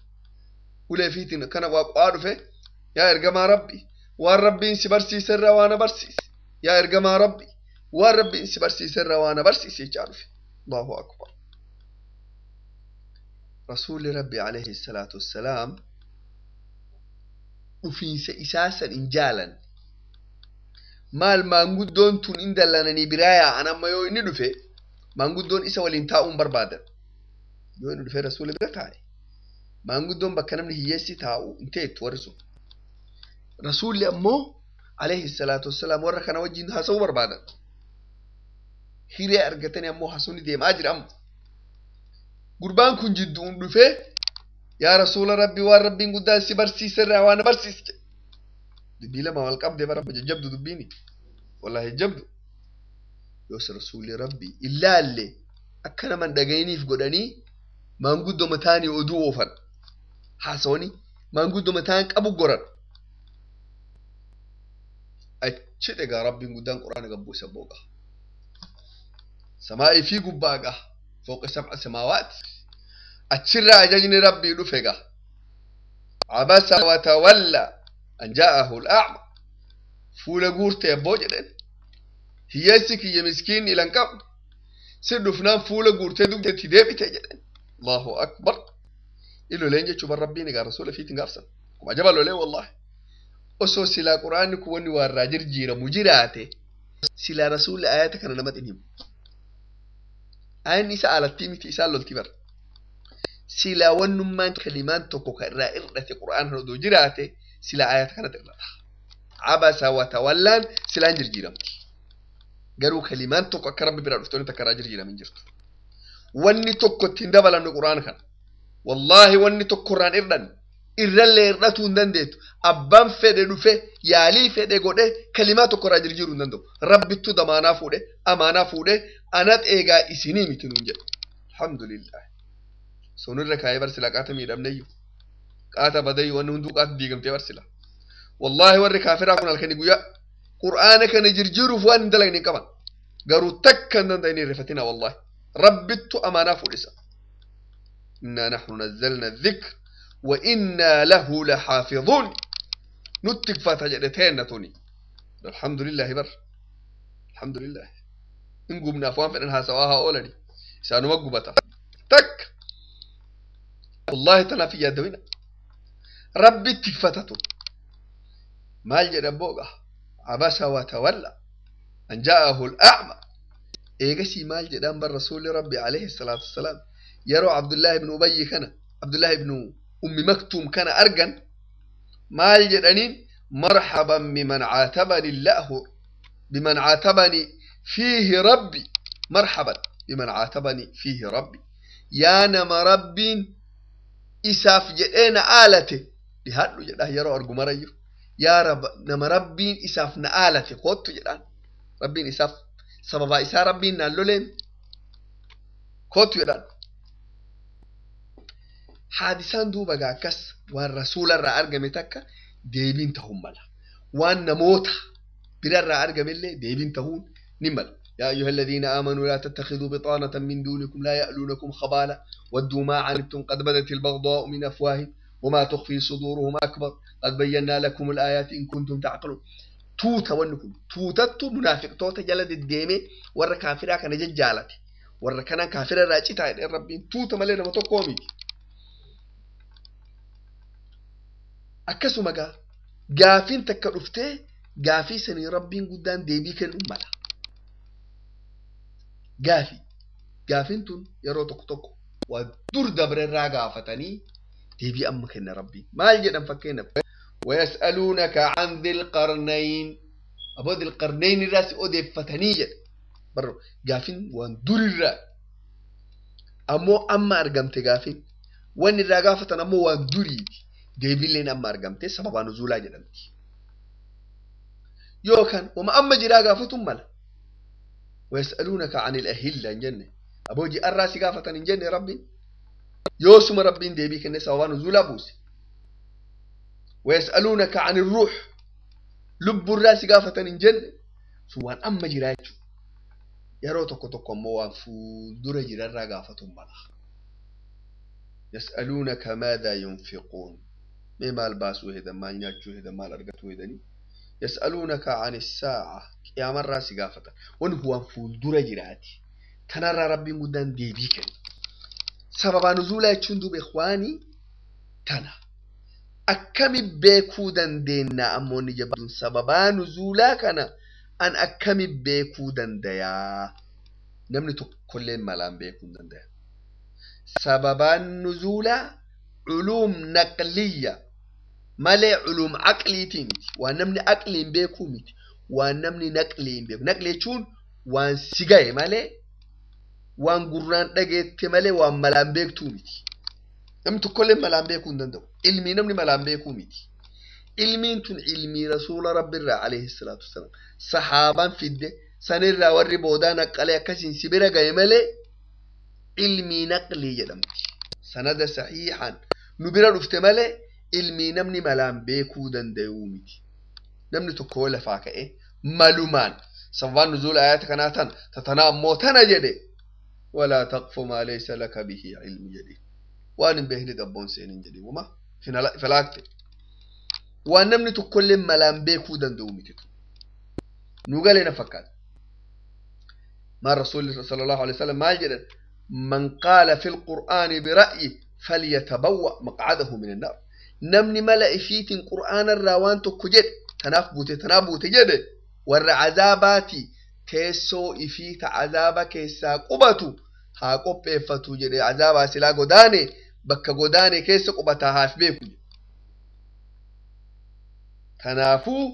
Ulee fiitiin akkana waaqaa dhufe. Yaa ergamaa Rabbi waan Rabbiin si barsiise irraa waa na barsiisi. Yaa ergamaa Rabbi waan Rabbiin si barsiise irraa waa na barsiisi jechaa dhufe. Allahu akbar. Rasuulli Rabbi alayhi salaatu wassalaam dhufiinsa isaa san hin jaalanne. Maal maanguddoon tun hin dallananii biraa yaa'an amma yoo inni dhufe maanguddoon isa waliin taa'uu hin barbaadan. Yoo inni dhufe rasuula bira taa'e maanguddoon bakka namni hiyyeessi taa'u hin teettu warri sun. Rasuulli ammoo alayhi salaatu wassalaam warra kana wajjin haasa'uu barbaadan. Hiree argatanii ammoo haasawni deemaa jira amma. Gurbaan kun jidduun dhufee yaa rasuula rabbi waan rabbiin guddaan si barsiise irraa waan na barsiisi jedhe. Dubbii lama wal qabdee bara jajjabdu dubbiini. Wallaahi jajjabdu. Yoos rasuulli rabbi ilaalle akka naman dhagayiniif godhanii maanguddoo mataanii oduu oofan. Haasawanii maanguddoo mataan qabu goran. Achi egaa rabbiin guddaan quraana gabbuusa booqa. Samaa'ii fi gubbaa gaa fooqi sab'a samaawaat. Achirraa ajajni rabbii dhufe gaa. Abasa watawalla an jaa'ahu al-a'ma. Fuula guurtee abboo jedheen. Hiyyeessi kiyya miskiinni ilan qabdu. Si dhufnaan fuula guurtee dugdeetti deebite jedheen. Allahu akbar. Iloleen jechuun bar rabbiin egaa rasuula fiitiin gaafsan. Akkuma ajaba lolee wallaahi. Osoo silaa quraanni kun wanni waa irraa jirjiiramu jiraate silaa rasuulli ayata kana namatti hin himu. Ayanni isa alattii miti isaan lolti bara. Silaa wannummaan kalimaan tokko kan irraa irrate qura'aan kan odoo jiraate silaa ayata kanatti irrata. Abasa watawallaan silaan jirjiiramti. Garuu kalimaan tokko akka rabbi biraa dhuftoonni takka irraa jirjiiramin jirtu. Wanni tokko ittiin dabalamne qura'aan kana. Wallaahi wanni tokko irraan irranne irrallee irratuu hin dandeettu. Abbaan fedhe dhufe yaalii fedhe godhe kalimaa tokko irraa jirjiiruu hin danda'u. Rabbittu damaanaa fuudhe amaanaa fuudhe anat eegaa isinii miti nuun jedhe. Alhamdulillah. Sonirra kaayee barsila qaata miidhamneyyuu. Qaata badayyuu wanni hunduu qaata diigamtee barsila. Wallaahi warri kaafiraa kun halkanii guyyaa qur'aana kana jirjiiruuf waan hin dalagne hin qaban. Garuu takka hin danda'in hin rifatina wallaahi. Rabbittu amaanaa fuudhisa. Innaa nahnu nazzalna dhikr wa innaa lahu laxaafizuun. Nutti tikfata jedhe teenna tuni. Alhamdulillahi bar. Alhamdulillahi. Hin gubnaaf waan fedhan haasawaa haa oolani. Isaanuma gubata. Takka. Wallaahi tanaaf hin yaaddawina. Rabbi tikfata tun. Maal jedha booqa? Abasa watawalla an jaa'ahu al-a'ma. Eegasii maal jedhaan bar rasuulli rabbi alayhi salaatu wassalaam yeroo Abdullahi ibn Ubayyi kana Abdullahi ibn Ummi Maktuum kana argan maal jedhaniin marhaban biman caatabani Allahu biman caatabani fiihi rabbi marhaban biman caatabani fiihi rabbi yaa nama rabbiin isaaf jedhee na aalate dhihaadhu jedha yeroo argu marayyu yaa nama rabbiin isaaf na aalate kottu jedhaan rabbiin isaaf sababaa isaa rabbiin naan loleen kottu jedhaan. Haadisaan duuba gaa akkas waan rasuularraa argame takka deebiin ta'uun mala. Waan namoota birarraa argamellee deebiin ta'uun ni mala. يا أيها الذين آمنوا لا تتخذوا بطانة من دونكم لا يألونكم خبالا ودوا ما عنتم قد بدت البغضاء من أفواههم وما تخفي صدورهم أكبر قد بينا لكم الآيات إن كنتم تعقلون. Tuuta wanni kun tuutattu munaafiqtoota jala deddeemee warra kaafiraa kana jajjaalate, warra kanaan kaafira irraa citaa jedheen Rabbiin. Tuuta malee nama tokkoo miti. Akkasuma gaa gaafiin takka dhuftee gaafii sanii Rabbiin guddaan deebii kennuu mala. Gaafii gaafiin tun yeroo tokko tokko waa dur dabre irraa gaafatanii deebii amma kenna Rabbiin. Maal jedhan? Fakkeenyaaf, ويسألونك عن ذي القرنين، أبو ذي القرنين الراس أوديفتني برو قافين وان دور الرا أمو أما أرقمت قافين وان الرا قافتن أمو وان دوري ديبين لين أما أرقمت سبب نزولا جدمت يوكان وما أما جرا قافتن ملا. ويسألونك عن الأهلة جنة أبو جي الراس قافتن جنة ربي يوسم ربي ديبي كن سبب نزولا بوسي. ويسألونك عن الروح، لب الراس قافة جن سوان أما جراجو يرو تكو تكو مو فولدر جرار قافة ملا. يسألونك ماذا ينفقون، ما مال باسو هذا مال نياتشو هذا مال أرقتو هذا. يسألونك عن الساعة، يا من راس قافة ون هو فولدر جراتي تنرى ربي مدان ديبيك سبب نزول يتشندو بإخواني تنا akkami beekuu dandeenya? Ammoo ni jabduun sababaa nuzuulaa kana an akkami beekuu dandayaa? Namni tokkollee malaan beekuu hin dandaya. Sababaan nuzuulaa culuum naqliyya malee culuum aqliitii miti. Waan namni aqliin beekuu miti, waan namni naqliin beeku. Naqli jechuun waan si gahe malee, waan gurraan dhageette malee, waan malaan beektuu miti. Namni tokkollee malaan beekuu hin danda'u. Ilmii namni malaan beekuu miti. Ilmiin tun ilmii rasuula Rabbiirraa alayhi salaatu wasalaam sahaabaan fidde sanirraa warri boodaa naqqalee akkasiin si bira gahe malee ilmii naqlii jedhamti. Sanada sahiihaan nu bira dhufte malee ilmii namni malaan beekuu danda'uu miti. Namni tokko lafaa ka'e malumaan sababaan nuzuula ayata kanaa tana tatanaa ammoo tana jedhe, walaa taqfu maa laysa laka bihi ilmi jedhe, waan hin beekne dabboon seenin jedhe. Wama falaakte waan namni tokkollee malaan beekuu danda'u miti. Nu galee na fakkaata. Maal rasuulli sallallahu alaihi wasallam maal jedhan? من قال في القرآن برأيه فليتبوأ مقعده من النار. Namni mala ifiitiin qur'aana irraa waan tokko jedhe, tanaaf buute tanaaf buute jedhe, warra azaabaati teessoo ifii ta azaaba keessaa qubatu haa qopheeffatu jedhe. Azaabaa silaa godaane bakka godaane keessa qubataa haaf beeku. Kanaafuu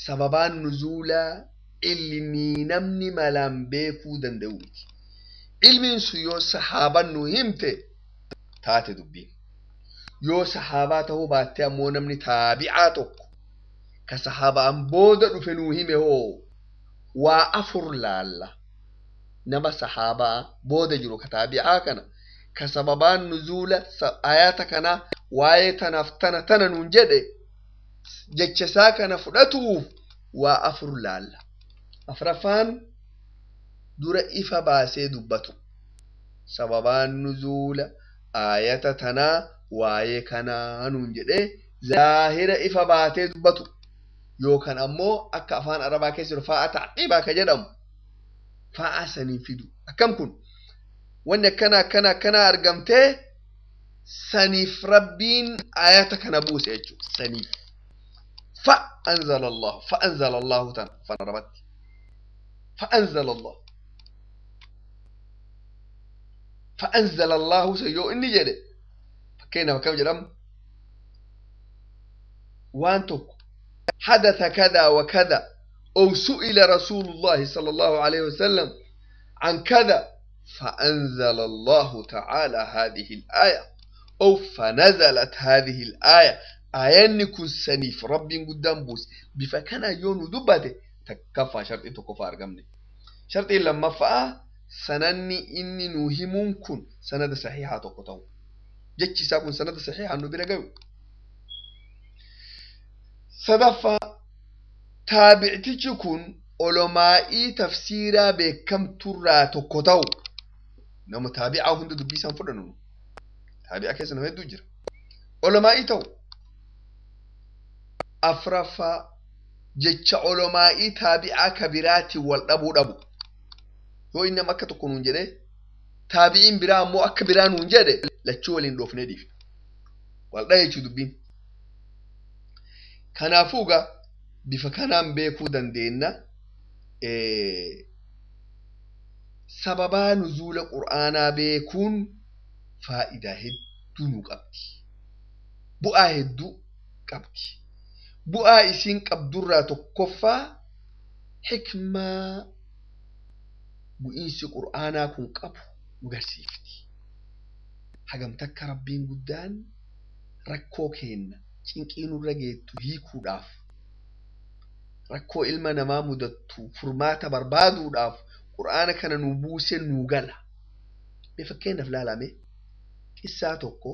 sababaan nuzuulaa ilmii namni malaan beekuu danda'u miti. Ilmiin sun yoo sahaaban nu himte taate dubbiin, yoo sahaabaa ta'uu baatte ammoo namni taabi'aa tokko ka sahaabaan booda dhufe nuu hime hoo? Waa afur laalla. Nama sahaabaa booda jiru ka taabi'aa kana ka sababaan nuzuula ayata kana waa'ee tanaaf tana tana nuun jedhe, jecha isaa kana fudhatuuf waa afur laalla. Afraffaan dura ifa baasee dubbatu, sababaan nuzuula ayata tanaa waa'ee kanaa nuun jedhee zaahira ifa baatee dubbatu, yookaan ammoo akka afaan Arabaa keessa jiru fa'a tacqiibaa ka jedhamu fa'a saniin fidu. Akkam kun wanni akkana akkana akkana argamtee saniif Rabbiin ayata kana buuse jechuudha. Saniif fa anzala Allahu, fa anzala Allahu tan afaan Arabaatti fa anzala Allah, fa anzala Allahu san yoo inni jedhe, fakkeenyaaf akkam jedhamu waan tokko حدث كذا وكذا أو سئل رسول الله صلى الله عليه وسلم عن كذا فأنزل الله تعالى هذه الآية أو فنزلت هذه الآية. آية كن سنيف ربي قدام بوس بفكنا يونو دبته تكفى شرط تكفى أرقمني شرط لما فأ سنني إني نوهمون كن سند صحيحة تقطعو جتشي ساكن سند صحيحة إنه بلا قوي. Sadaffaa, taabictichi kun olomaa'ii tafsiiraa beekamturraa tokko ta'u. Nama taabicaa hunda dubbii isaan fudhannu. Taabi'a keessa nama hedduu jira. Olomaa'ii ta'u. Afraffaa jecha olomaa'ii taabi'aa kabiraatiin wal dhabuu dhabu. Yoo inni nama akka tokko nuun jedhe taabi'iin biraa ammoo akka biraa nuun jedhe lachuu waliin dhoofnee dhiifna. Wal dhahe jechuu dubbiin. Kanaafuu egaa bifa kanaan beekuu dandeenya. Sababaa nuzuula qur'aanaa beekuun faayidaa hedduu nu qabdi. Bu'aa hedduu qabdi. Bu'aa isiin qabdurraa tokkoffaa xikmaa bu'iinsi qur'aanaa kun qabu nu garsiifti. Hagam takka rabbiin guddaan rakkoo keenna cinqii nurra geettu hiikuudhaaf rakkoo ilma namaa mudattu furmaata barbaaduudhaaf qur'aana kana nu buuse nu gala. Mee fakkeenyaaf laalame qissaa tokko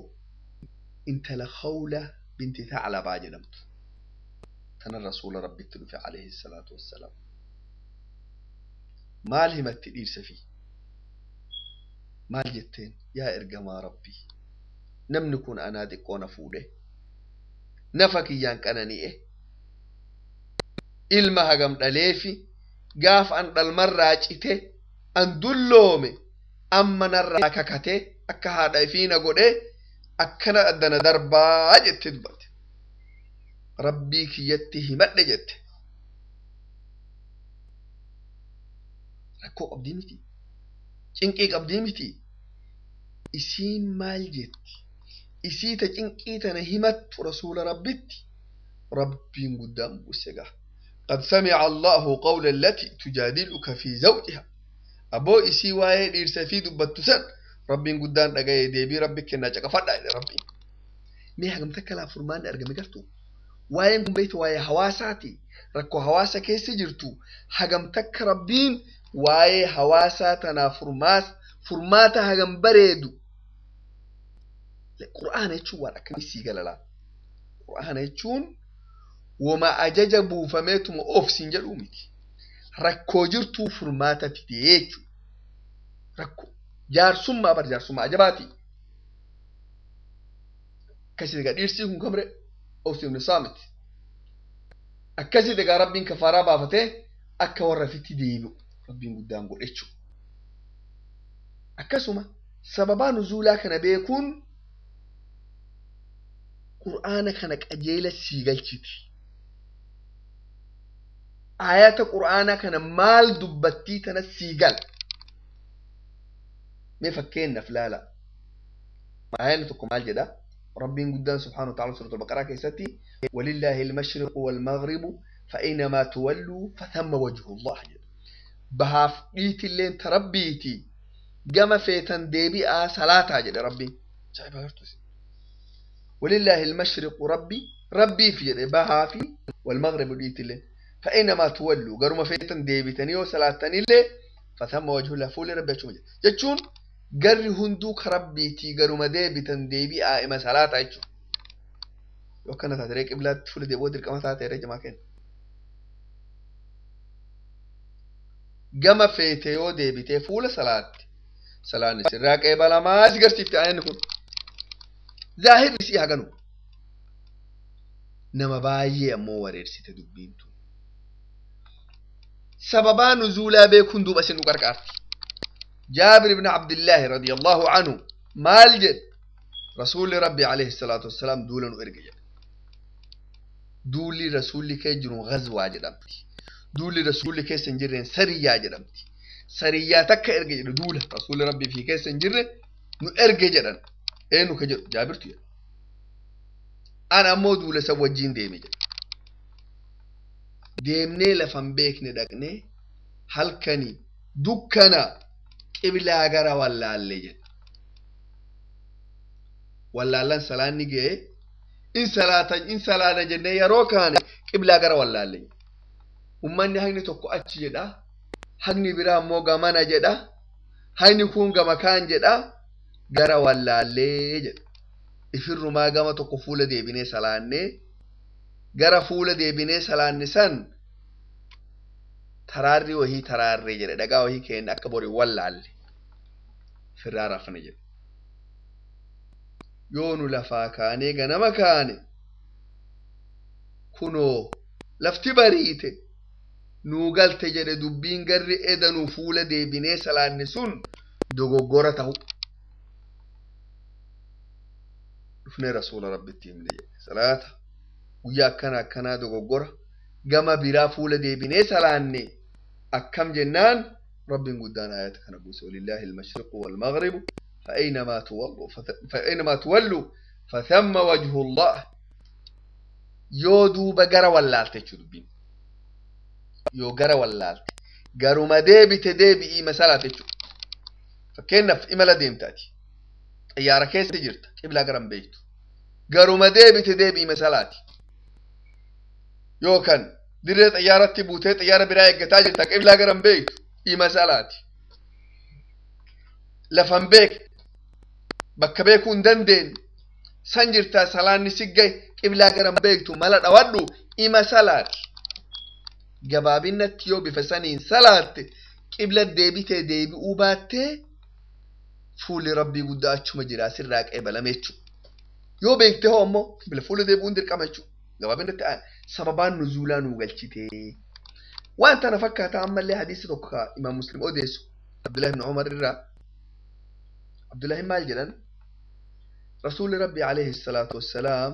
intala Khawla binti Thaclabaa jedhamtu. Tana rasuula rabbitti dhufe alayhi salaatu wassalaam. Maal himatti dhiirsa fi maal jetteen yaa ergamaa rabbii namni kun anaa xiqqoo na fuudhe nafa kiyyaan qanani'e ilma hagam dhaleefi gaaf an dhalmarraa cite an dulloome amma narraa kakate akka haadha ifiina godhe akkana addana darbaa jette dubbate. Rabbii kiyyatti himadhe jette. Rakkoo qabdii miti. Cinqii qabdii miti. Isiin maal jetti? Isii ta cinqii tana himattu rasuula rabbitti. Rabbiin guddaan buuse gaa. قد سمع الله قول التي تجادلك في زوجها أبو إسي واي ديرسا في دبتو سن ربين قدان دقاي ديبي ربك كنا چقفدا ربي مي حقم تكلا فرمان أرقم قرتو waa'een kun beektu waa'ee hawaasaati. Rakkoo hawaasa keessa jirtu hagam takka rabbiin waa'ee hawaasaa tanaaf furmaata hagam bareedu. Qur'aana jechuun waan akkamii sii galalaa? Qur'aana jechuun wama ajaja buufameetuma of siin jedhuu miti. Rakkoo jirtuu furmaata fidee jechuudha. Rakkoo jaarsummaa bar jaarsummaa ajabaati. Akkasii egaa dhiirsii kun kamre Awsi ibn Saamit. Akkasii egaa rabbiin kafaaraa baafatee akka warra fitti deebi'u rabbiin guddaan godhe jechuudha. Akkasuma sababaa nuzuulaa kana beekuun qur'aana kana qajeela sii galchiti. Ayata qur'aanaa kana maal dubbattii tana sii gala. Mee fakkeenyaaf laala. Ayanni tokko maal jedha? Rabbiin guddaan subhaanahu wa ta'ala suuratul Baqaraa keessatti walillaahi al-mashriqu wal-maghribu fa'aynamaa tuwalluu fathamma wajhullah jedha. Bahaaf dhiitilleen ta rabbiiti gama feetan deebi'aa salaataa jedha rabbiin. Ajaa'iba agartuu isin. Walillaahi al-mashriqu rabbi rabbiif jedhe bahaa fi wal-maghribu dhiitilleen. Fa'aynamaa tuwalluu garuma feetan deebitanii yoo salaatanillee fathamma wajhullah fuulli rabbi achuma jedha. Jechuun garri hunduu ka rabbiitii garuma deebitan deebi'aa ima salaataa jechuudha. Yoo akkana taate ree qiblaatti fuula deebi'uu dirqama taate ree jamaa kenna. Gama feete yoo deebitee fuula salaatti salaanni sirraa qeebalamaa si garsiifte ayanni kun. Zaahirri isii haganu. Nama baay'ee ammoo wareersite dubbiin tun. Sababaa nuzuulaa beekuun duuba isin nu qarqaarti. جابر بن عبد الله رضي الله عنه مال جد رسول ربي عليه الصلاة والسلام دولا وإرقى دولي رسول كي غزوة جدمتي دولي رسول كي سنجرين سرية جدمتي سرية تك إرقى دولة رسول ربي في كي سنجرين نو إرقى جدن إيه نو كجر جابر تيا أنا مو دولة سوى جين ديمي جد ديمني لفن بيك ندقني هل كني دكنا qiblaa gara wallaalle jedha. Wallaallan salaanni ga'e in salaata in salaana jennee yeroo kaane qiblaa gara wallaalle jedha. Ummanni hagni tokko achi jedha. Hagni biraa immoo gamana jedha. Hagni kun gama kaan jedha. Gara wallaallee jedha. Ifirrumaa gama tokko fuula deebinee salaannee gara fuula deebinee salaanne san taraarri wahii taraarree jedhe dhagaa wahii kenna akka borii wallaalle firraa rafne jedhe. Yoo nu lafaa kaanee ganama kaane kunoo lafti bariite nuu galte jedhe dubbiin garri eda nu fuula deebinee salaanne sun dogoggora ta'u. Dhufnee rasuula rabbitti himne jedhe salaata guyyaa akkana akkanaa dogoggora gama biraa fuula deebinee salaanne akkam jennaan rabbiin guddaan ayata kana buuse walillaahi almashriqu walmaghribu فأينما تولوا فثم وجه الله. Yoo duuba gara wallaalte jechuu dubbiin yoo gara wallaalte garuma deebite deebi'ii masalaate jechuudha. Fakkeenyaaf imala deemtaati xiyyaara keessa jirta qiblaa gara hin beektu garuma deebite deebi'ii masalaati yookaan dirree xiyyaaratti buutee xiyyaara biraa eeggataa jirta qiblaa gara hin beektu imasalaati. Lafan beek bakka beekuu hin dandeenye san jirtaa salaanni si gahe qiblaa gara hin beektu mala dhawadhu ima salaati. Gabaabinatti yoo bifa saniin salaatte qibla deebitee deebi'uu baattee fuulli rabbii guddaa achuma jira sirraa qeebalame jechuudha. Yoo beekte hoo ammoo qibla fuula deebi'uun dirqama jechuudha. Gabaabinatti sababaan nuzuulaa nuu galchitee. Waan tana fakkaata ammallee hadiisa tokko ka imaam Muslim odeessu Abdullahi ibn Umar irraa. Abdullahi maal jedhan? Rasuulli Rabbi alayhi salaatu wassalaam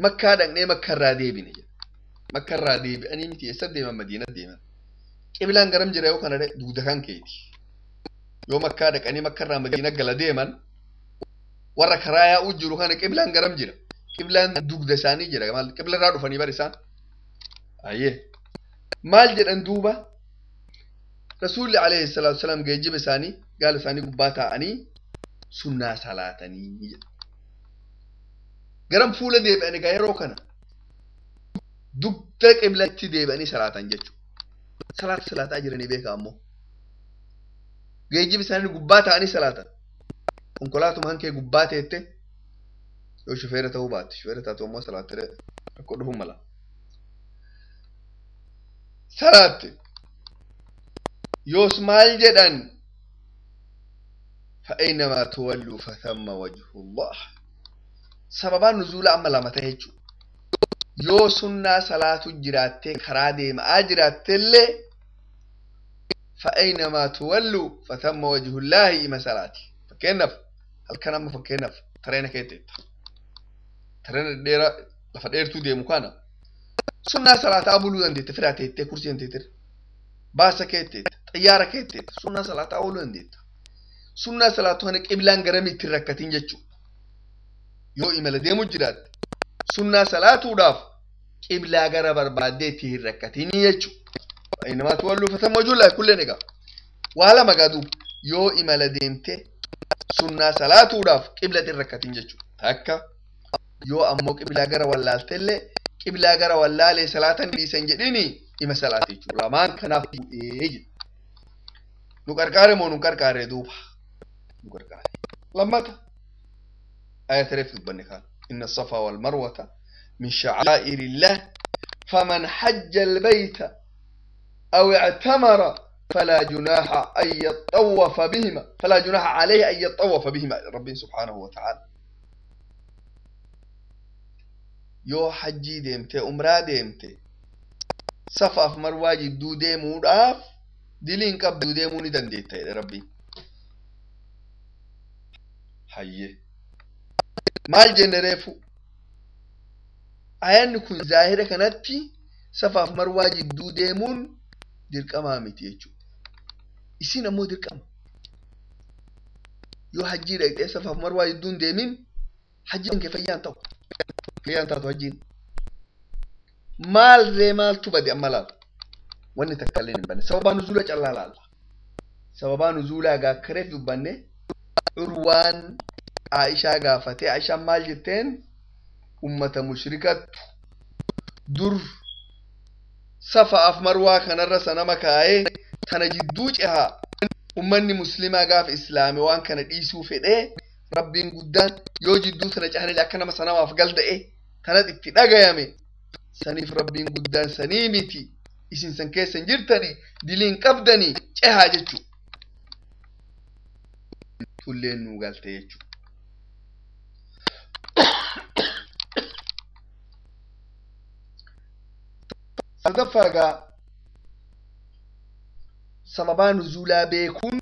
Makkaa dhaqnee Makkarraa deebine jedha. Makkarraa deebi'anii miti eessa deeman Madiina deeman. Qiblaan garam jira yoo kana dugda kan keeti. Yoo Makkaa dhaqanii Makkarraa Madiina gala deeman warra karaa yaa'uu jiru kana qiblaan garam jira. Qiblaan dugda isaanii jira. Maal qiblarraa dhufanii bar isaan. Ayyee. Maal jedhan duuba? Rasuulli alayhi salaatu wassalaam geejjiba isaanii gaala isaanii gubbaa taa'anii sunnaa salaatanii jedha. Garam fuula deebi'an egaa yeroo kana dugda qiblatti deebi'anii salaatan jechuudha. Salaata salaataa jiranii beekaa ammoo. Geejjiba isaanii gubbaa taa'anii salaatan. Konkolaatuma hankee gubbaa teette yoo shufeera ta'uu baatte shufeera taatu ammoo salaattee rakkoo dhufuu mala. Salaatte yoos maal jedhan فأينما تولوا فثم وجه الله. Sababaan nuzuula amma lama ta'e jechuudha. Yoo sunnaa salaatu jiraattee karaa deemaa jiraattellee فأينما تولوا فثم وجه الله ima salaati. Fakkeenyaaf halkan amma fakkeenyaaf tareena keetteetta. Tareena dheeraa lafa dheertuu deemu kana sunnaa salaataa buluu dandeette firaa teettee kursii dandeette baasa keetteetta xiyyaara keetteetta sunnaa salaataa buluu dandeetta. Sunnaa salaatu kana qiblaan garamitti hin rakkatin jechuudha. Yoo imala deemu jiraatte sunnaa salaatuudhaaf qiblaa gara barbaaddee itti hin rakkatinii jechuudha. Innamaa tuwalluu fatamma wajhullahi kulleen egaa. Waa lama gaa duuba yoo imala deemte sunnaa salaatuudhaaf qiblatti hin rakkatin jechuudha. Takka yoo ammoo qiblaa gara wallaaltellee qiblaa gara wallaalee salaatan dhiisan jedhini ima salaate jechuudha. Lamaan kanaaf bu'ee jedha. Nu qarqaare moo nu qarqaare duuba? Nu qarqaare. Lammata آية ريف dubbanne kaan إن الصفا والمروة من شعائر الله فمن حج البيت أو اعتمر فلا جناح أن يطوف بهما فلا جناح عليه أن يطوف بهما ربي سبحانه وتعالى. Yoo hajjii deemte umraa deemte safaaf marwaa jidduu deemuudhaaf diliin qabdu deemuu ni dandeetta jedhe rabbiin. Hayyee. Maal jenne reefu? Ayanni kun zaahira kanatti safaaf marwaa jidduu deemuun dirqamaa miti jechuudha. Isin ammoo dirqama. Yoo hajjii dhaqxee safaaf marwaa jidduu hin deemin hajjiin kee fayyaan ta'u. Fayyaan taatu hajjiin. Maal ree maaltu bade amma laala? Wanni takka illee hin banne. Sababaa nuzuula callaa laalla. Sababaa nuzuulaa gaakkareef dubbanne Urwaan Aishaa gaafatee Aishaan maal jetteen ummata mushrikattu dur safaaf marwaa kanarra sanama kaayee tana jidduu cehaa ummanni muslimaa gaafa islaame waan kana dhiisuu fedhee rabbiin guddaan yoo jidduu tana cehanillee akka nama sanamaaf galda'e tanat itti dhagayame saniif rabbiin guddaan sanii miti isin san keessa hin jirtanii diliin qabdanii cehaa jechuu tulleen nuu galte jechuu. Sadaffaa sababaa nuzuulaa beekuun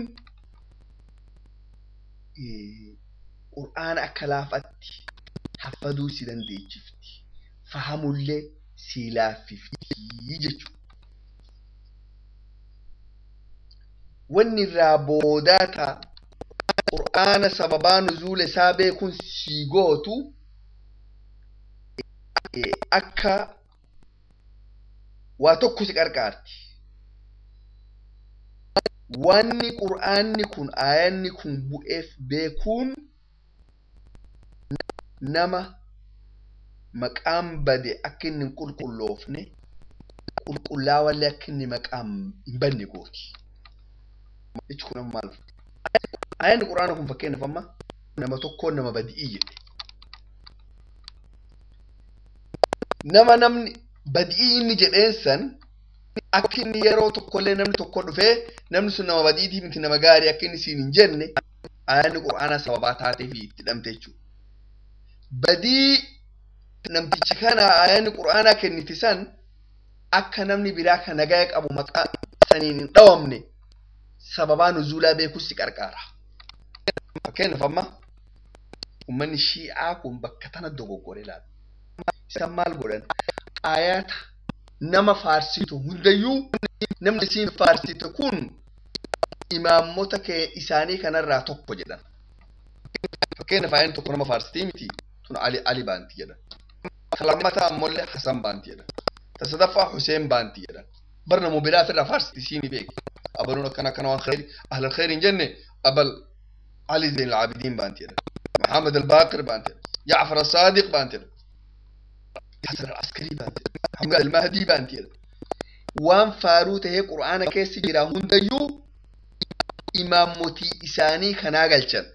qur'aana akka laafatti haffaduu si dandeechifti. Fahamullee si laaffifti jechuudha. Wanni irraa boodaa ta'a qur'aana sababaa nuzuula isaa beekuun si gootu akka waa tokko si qarqaarti. Wanni qur'aanni kun aayanni kun bu'eef beekuun nama maqaan bade akka inni hin qulqulloofne qulqullaawallee akka inni maqaan hin banne gooti. Jechi kun amma maal? Aayanni qur'aana kun fakkeenyaaf amma nama tokkoon nama badi'ii jedhe. Nama namni badi'ii inni jedheen san akka inni yeroo tokkollee namni tokko dhufee namni sun nama badiitii miti nama gaarii akka inni siin hin jenne aayanni qur'aanaa sababaa taatee fi itti dhamte jechuudha. Badii namtichi kana aayanni qur'aanaa kenniti san akka namni biraa kan nagaa qabu maqaa saniin hin dhawamne sababaa nuzuulaa beekuus si qarqaara. Fakkeenyaaf amma uummanni shii'aa kun bakka tana dogoggore ilaala. Isaan maal godhan? Ayata nama faarsitu hundayyuu namni isiin faarsitu kun imaamota isaanii kanarraa tokko jedhan. Fakkeenyaaf ayaan tokko nama faarsitii miti tun Ali Ali baanti jedhan. Lammataa ammoollee Hasan baanti jedhan. Sadaffaa Huseen baanti jedhan. Bar namu biraa ofirraa faarsiti isiin beeki. Abaluun akkana akkana waan khayri ahlal khayri hin jenne abal Ali Zain al-Abidin baanti jedhan. Muhammad al-Baqir baanti jedhan. Jaafar al-Sadiq baanti jedhan. Hasan al-Askari baanti jedhan. Hamza al-Mahdi baanti jedhan. Waan faaruu tahee qur'aana keessa jira hundayyuu imaamotii isaanii kanaa galchan.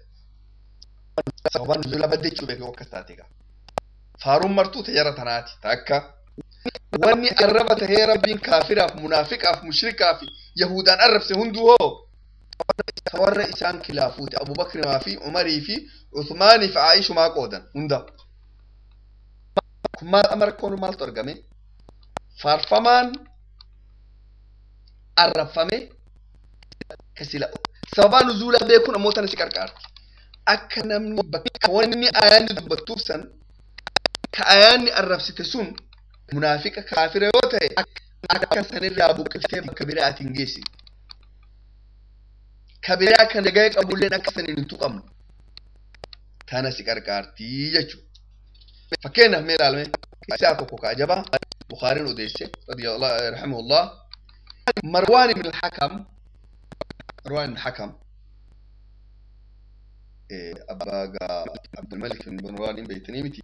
Sababaan nuzuula badde jechuu beeku akkas taate egaa. Faaruun martuu tajara tanaati takka. Wanni arraba tahee rabbiin kaafiraaf, munaafiqaaf, mushrikaaf, yahudaan arrabse hunduu hoo warra isaan kilaafuuti Abubakrimaa fi Umarii fi Uthmaanii fi Aayishumaa qoodan hunda. Kun maal amma rakkoon maaltu argame? Faarfamaan arrabfame kasila. Sababaa nuzuulaa beekuun ammoo tana si qarqaarti. Akka namni bakka wanni ayaanni dubbattuuf san ka ayaanni arrabsite sun munaafiqa kaafira yoo ta'e akka sanirraa buqqiftee bakka biraa ati hin geessine. Ka biraa kan nagaa qabulleen akka saniin hin tuqamne. Tana si qarqaartii jechuudha. Fakkeenyaaf mee ilaalme isaa tokko ka ajabaa Bukhaariin odeesse radiyallahu rahimahullah Marwaan ibn al-Hakam Marwaan ibn al-Hakam abbaa Abdulmalik ibn Marwaan hin beektanii miti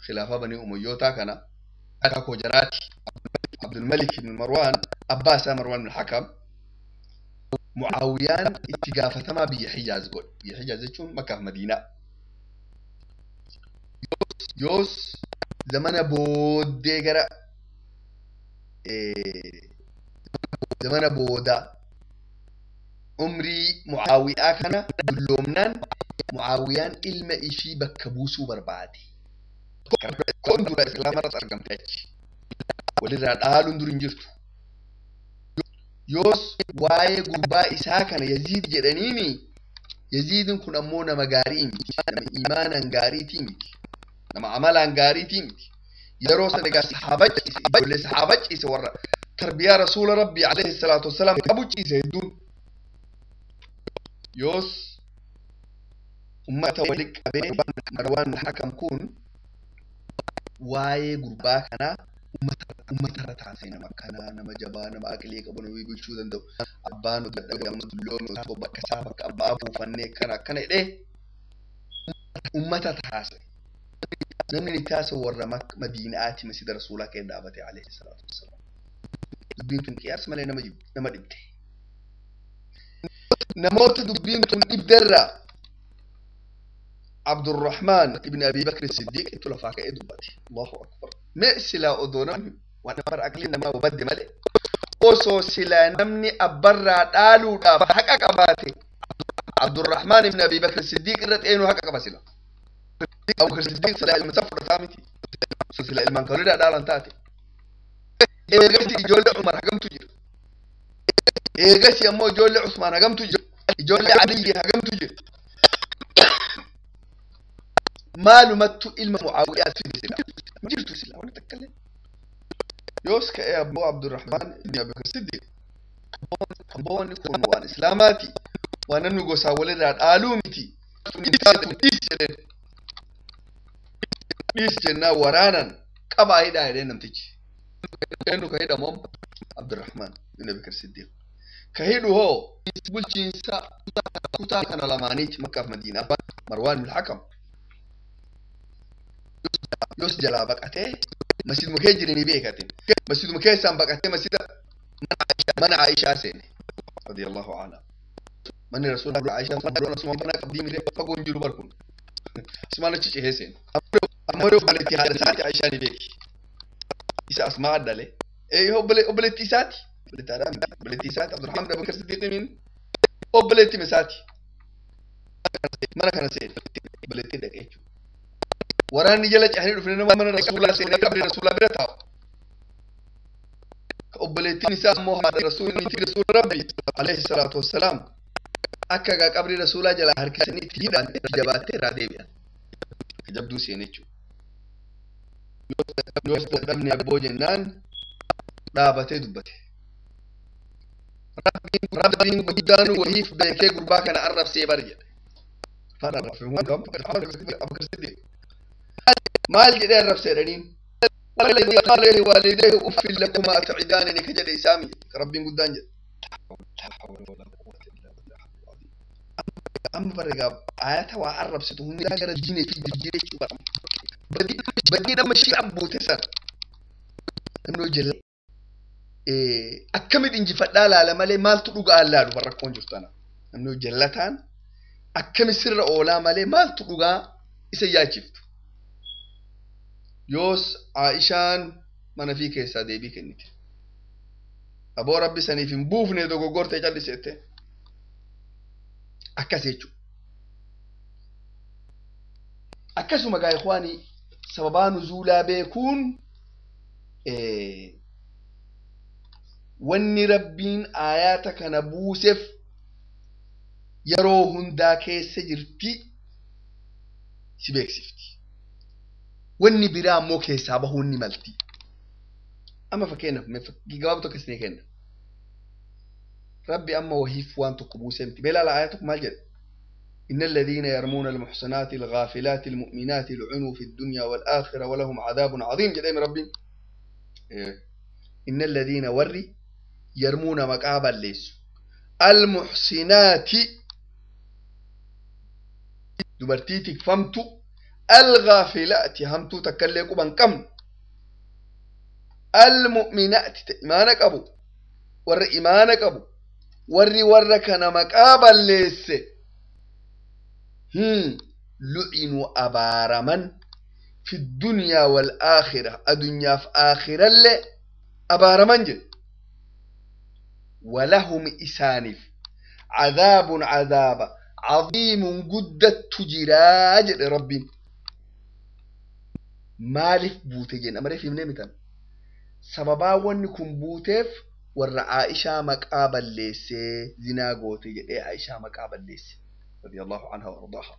khilaafaa banii Umayyootaa kana akaakoo jaraati Abdulmalik ibn Marwaan abbaa isaa Marwaan ibn al-Hakam Mucaawiyaan itti gaafatamaa biyya Hijaaz godhe. Biyya Hijaaz jechuun Makkaaf Madiinaa. Yoos zamana booddee gara zamana boodaa umrii Mucaawiyaa kana dulloomnaan Mucaawiyaan ilma ishii bakka buusuu barbaade. Kun dura islaama irratti argamte achi. Walirraa dhaaluun dur hin jirtu. Yoos waa'ee gurbaa isaa kana Yaziid jedhaniini Yaziidin kun ammoo nama gaarii miti. Nama imaanaan gaariitii miti. Nama amalaan gaariitii miti. Yeroo sana egaa sahaaba ciise, ijoollee sahaaba ciise warra tarbiyaa rasuula rabbii alayhi salaatu wassalaam qabu ciise hedduun. Yoos ummata walitti qabee Marwaan Hakam kun waa'ee gurbaa kanaa uummatarra taasise nama akkanaa nama jabaa nama aqlii qabu nama bulchuu danda'u abbaan dadhabame dulloome osoo bakka isaa bakka abbaa buufannee kana akkana jedhee uummata taasise. Namni ni taasise warra Madiinaati masjida rasuulaa keessa dhaabate alayhi salaatu wassalaam. Dubbiin tun qiyaas malee nama dhibde. Namoota dubbiin tun dhibderraa Abdurrahmaan ibn Abi Bakr Siddiq itti lafaa ka'ee dubbate. Allahu akbar. Mee silaa odoo namni waan bara aqliin namaa hubadde malee osoo silaa namni abbarraa dhaaluudhaaf haqa qabaate Abdurrahmaan ibn Abi Bakr Siddiq irra xeenuu haqa qaba sila. Abu Bakr Siddiq silaa ilma isaa fudhataa miti. Silaa ilmaan kan walirraa dhaalan taate. Eegasi ijoollee Umar hagamtu jira. Eegasi ammoo ijoollee Usmaan hagamtu jira. Ijoollee Aliyyi hagamtu jira. Maalumattu ilma Mucaawiyaa fide sila. Jirtu sila wani takka illee. Yoos ka'ee abboo Abdurrahmaan ibn Abubakar Siddiq. Abboonni kun waan Islaamaati. Waan namni gosaa walirraa dhaaluu miti. Dhiis jedheen. Dhiis jennaan waraanan qabaa hidhaa jedheen namtichi. Eenyu ka hidhamu amma? Abdurrahmaan ibn Abubakar Siddiq. Ka hidhu hoo bulchiinsa kutaa kana lamaaniiti Makkaaf Madiinaa. Marwaan ibn Hakam. Yoos jalaa baqatee masjiduma kee jiranii beekatin. Masjiduma keessaan baqatee masjida mana Aishaa seene. Radiyallahu anha. Manni Rasuula Aishaa Usmaan banaa qabdii miree fagoon jiru bar kun. Usmaan achi cehee seene. Ammoo yoo obboleettii haadha isaati Aishaa ni beeki. Isa Asmaa dhale. Ee obboleettii isaati. Obboleettii haadhaa miti. Obboleettii isaati Abdurrahmaan bin Abubakar Siddiq min obboleettii isaati. Mana kana seene. Obboleettii dhaqee jechuudha. Waraanni jala cehanii dhufne nama mana Rasuulaa seenee qabri Rasuulaa bira taa'u. Obboleettiin isaa ammoo haadha Rasuulii niitii Rasuula Rabbi alayhi salaatu wassalaam akka egaa qabri Rasuulaa jalaa harkisanii itti hidhan jabaattee irraa deebi'an. Jabduu seene jechuudha. Yoos dadhabne abboo jennaan dhaabatee dubbate. Rabbiin guddaan wahiif beekee gurbaa kana arrabsee bar jedhe. Maal jedhee arrabsee jedhaniin? قال لوالديه أف لكما أتعدانني كجد إسامي ربي قدان جد. لا حول ولا قوة إلا بالله العظيم. أما برقاب آياتها وعرب ستهون لا جرى الدين في الجيش بدي بدي لما شيء أبو تسر إنه جل إيه أكمل إنجي فدالا على مالي مال تلقى الله بركون جرتنا إنه جلتان أكمل سر أولا مالي مال تلقى إسيا شفت. Yoos Aishaan mana fi keessaa deebii kennite. Aboo Rabbi saniif hin buufne dogoggortee callisette. Akkas jechuudha. Akkasuma gaa ikhwaanii sababaa nuzuulaa beekuun wanni Rabbiin aayaata kana buuseef yeroo hundaa keessa jirti si beeksifti. Wanni biraa ammoo keessaa bahuun ni malti. Amma fakkeenyaaf gabaabaa tokko isinii kenna. Rabbi amma wahiif waan tokko buusee miti. Beelaa aaya tokko maal jedha? إن الذين يرمون المحصنات الغافلات المؤمنات لعنوا في الدنيا والآخرة ولهم عذاب عظيم جديم ربي. إن الذين وري يرمون مقابا ليس المحصنات دبرتيتك فهمتو الغافلات همتو تكليكو بان كم المؤمنات إيمانك أبو ور إيمانك أبو ور ور كان مقابا ليس لعنوا أبارمن في الدنيا والآخرة الدنيا في آخرة اللي أبارمن جد ولهم إسانف عذاب عذاب عظيم قد تجراج ربي maaliif buute jenna malee himnee mitan sababaa wanni kun buuteef warra Aishaa maqaa balleessee zinaa goote jedhee Aishaa maqaa balleesse radiyallahu anha wa ardaaha.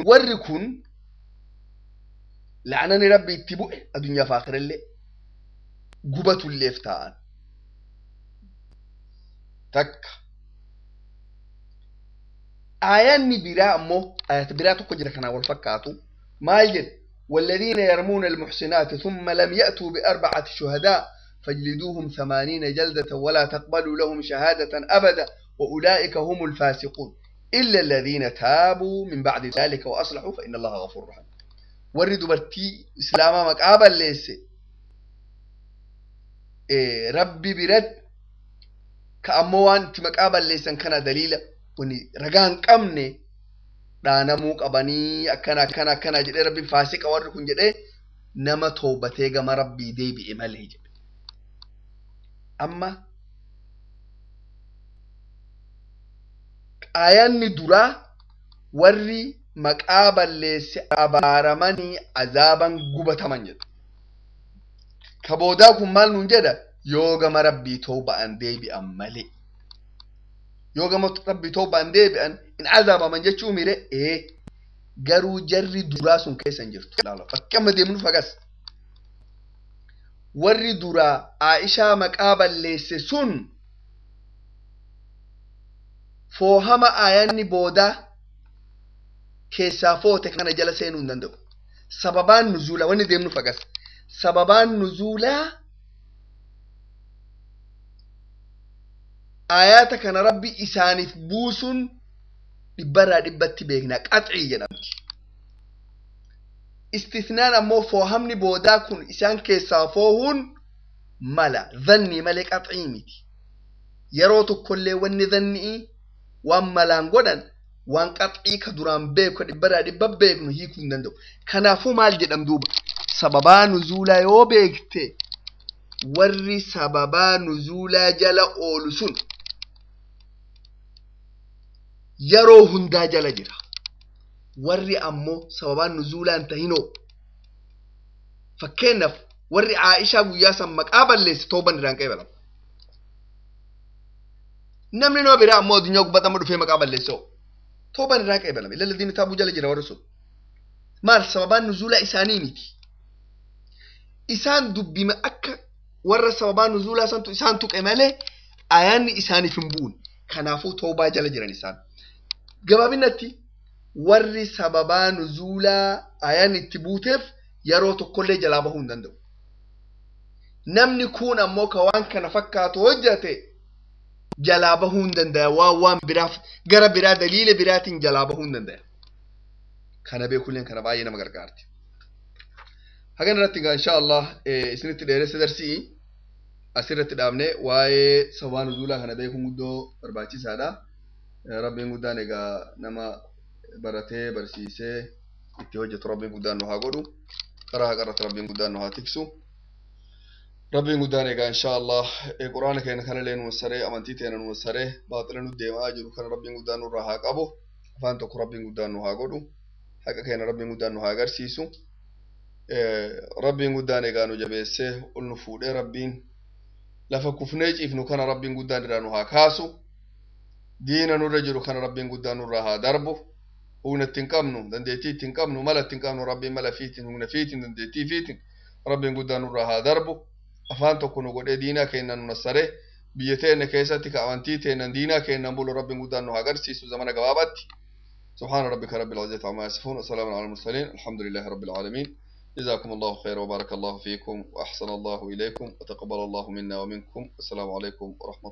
Warri kun la'anani rabbi itti bu'e addunyaa fi aakhirallee gubatulleef ta'an takka. Aayanni biraa ammoo آيات biraa tokko jira kanaan wal fakkaatu maal jedhe والذين يرمون المحصنات ثم لم يأتوا بأربعة شهداء فاجلدوهم 80 جلدة ولا تقبلوا لهم شهادة أبدا وأولئك هم الفاسقون إلا الذين تابوا من بعد ذلك وأصلحوا فإن الله غفور رحيم. warri dubartii islaamaa maqaa balleesse rabbi biratti ka ammoo waan itti maqaa balleessan kana daliila wani ragaa hin qabne dhaanamuu qabanii akkana akkana akkana jedhee rabbiin faasiqa warri kun jedhee nama toobatee gama rabbii deebi'e malee jedhe. Amma aayanni duraa warri maqaa balleesse abaaramanii azaaban gubataman jedhu. Ka boodaa kun maal nuun jedha? Yoo gama rabbii tawba'an deebi'an malee. Yoo gama rabbii tawba'an deebi'an in azaabaman jechuu mire ee garuu jarri duraa sun keessa hin jirtu. Laala bakki amma deemnu fagas. Warri duraa Aishaa maqaa balleesse sun foohama aayanni boodaa keessaa foote kana jala seenuu hin danda'u. Sababaan nuzuulaa wanni deemnu fagas. Sababaan nuzuulaa aayaata kana rabbi isaaniif buusuun dhibbarraa dhibbatti beekna qaxii jedhamti. Istisnaan ammoo foohamni boodaa kun isaan keessaa foohuun mala dhannii malee qaxii miti. Yeroo tokkollee wanni dhannii waan malaan godhan waan qaxii ka duraan beeku ka dhibbarraa dhibba beeknu hiikuu hin danda'u. Kanaafuu maal jedham duuba? Sababaa nuzuulaa yoo beekte warri sababaa nuzuulaa jala oolu sun yeroo hundaa jala jira. Warri ammoo sababaan nuzuulaa hin tahinoo. Fakkeenyaaf warri Aishaa guyyaa san maqaa balleesse tooban irraan qeebalamu. Namni nama biraa ammoo addunyaa gubbaatti amma dhufee maqaa balleessoo tooban irraa qeebalame. Illa ladhiina taabuu jala jira warri sun. Maal sababaan nuzuulaa isaanii miti. Isaan dubbima akka warra sababaa nuzuulaa santu isaan tuqe malee ayaanni isaaniif hin bu'un. Kanaafuu toobaa jala jiran isaan. Gabaabinatti warri sababaa nuzuulaa ayaanni itti buuteef yeroo tokkollee jalaa bahuu hin danda'u. Namni kun ammoo ka waan kana fakkaatu hojjate jalaa bahuu hin danda'a. Waan biraaf gara biraa daliila biraatiin jalaa bahuu hin danda'a. Kana beekulleen kana baay'ee nama gargaarti. Hagan irratti egaa insha Allah isinitti dheeressa darsii asirratti dhaabne waa'ee sababaa nuzuulaa kana beekuun guddoo barbaachisaadha. Rabbiin guddaan egaa nama baratee barsiisee itti hojjetu rabbiin guddaan nu haa godhu. Karaa haqarratti rabbiin guddaan nu haa tiksu. Rabbiin guddaan egaa insha Allah quraana keenya kanallee nu wassaree amantii teenya nu wassaree baaxila nu deemaa jiru kana rabbiin guddaan nurraa haa qabu. Afaan tokko rabbiin guddaan nu haa godhu. Haqa keenya rabbiin guddaan nu haa agarsiisu. Rabbiin guddaan egaa nu jabeessee ol nu fuudhee rabbiin lafa kufnee ciifnu kana rabbiin guddaan irraa nu haa kaasu. Diina nurra jiru kana rabbiin guddaan nurraa haa darbu. Humna ittiin qabnu, dandeettii ittiin qabnu, mala ittiin qabnu rabbiin mala fiitiin, humna fiitiin, dandeettii fiitiin rabbiin guddaan nurraa haa darbu. Afaan tokko nu godhee diinaa keenya nu nassaree biyya teenya keessatti ka amantii teenyan diinaa keenyan bulu rabbiin guddaan nu haa agarsiisu zamana gabaabaatti. سبحان ربك رب العزة عما يصفون وسلام على المرسلين الحمد لله رب العالمين جزاكم الله خيرا وبارك الله فيكم وأحسن الله إليكم وتقبل الله منا ومنكم السلام عليكم ورحمة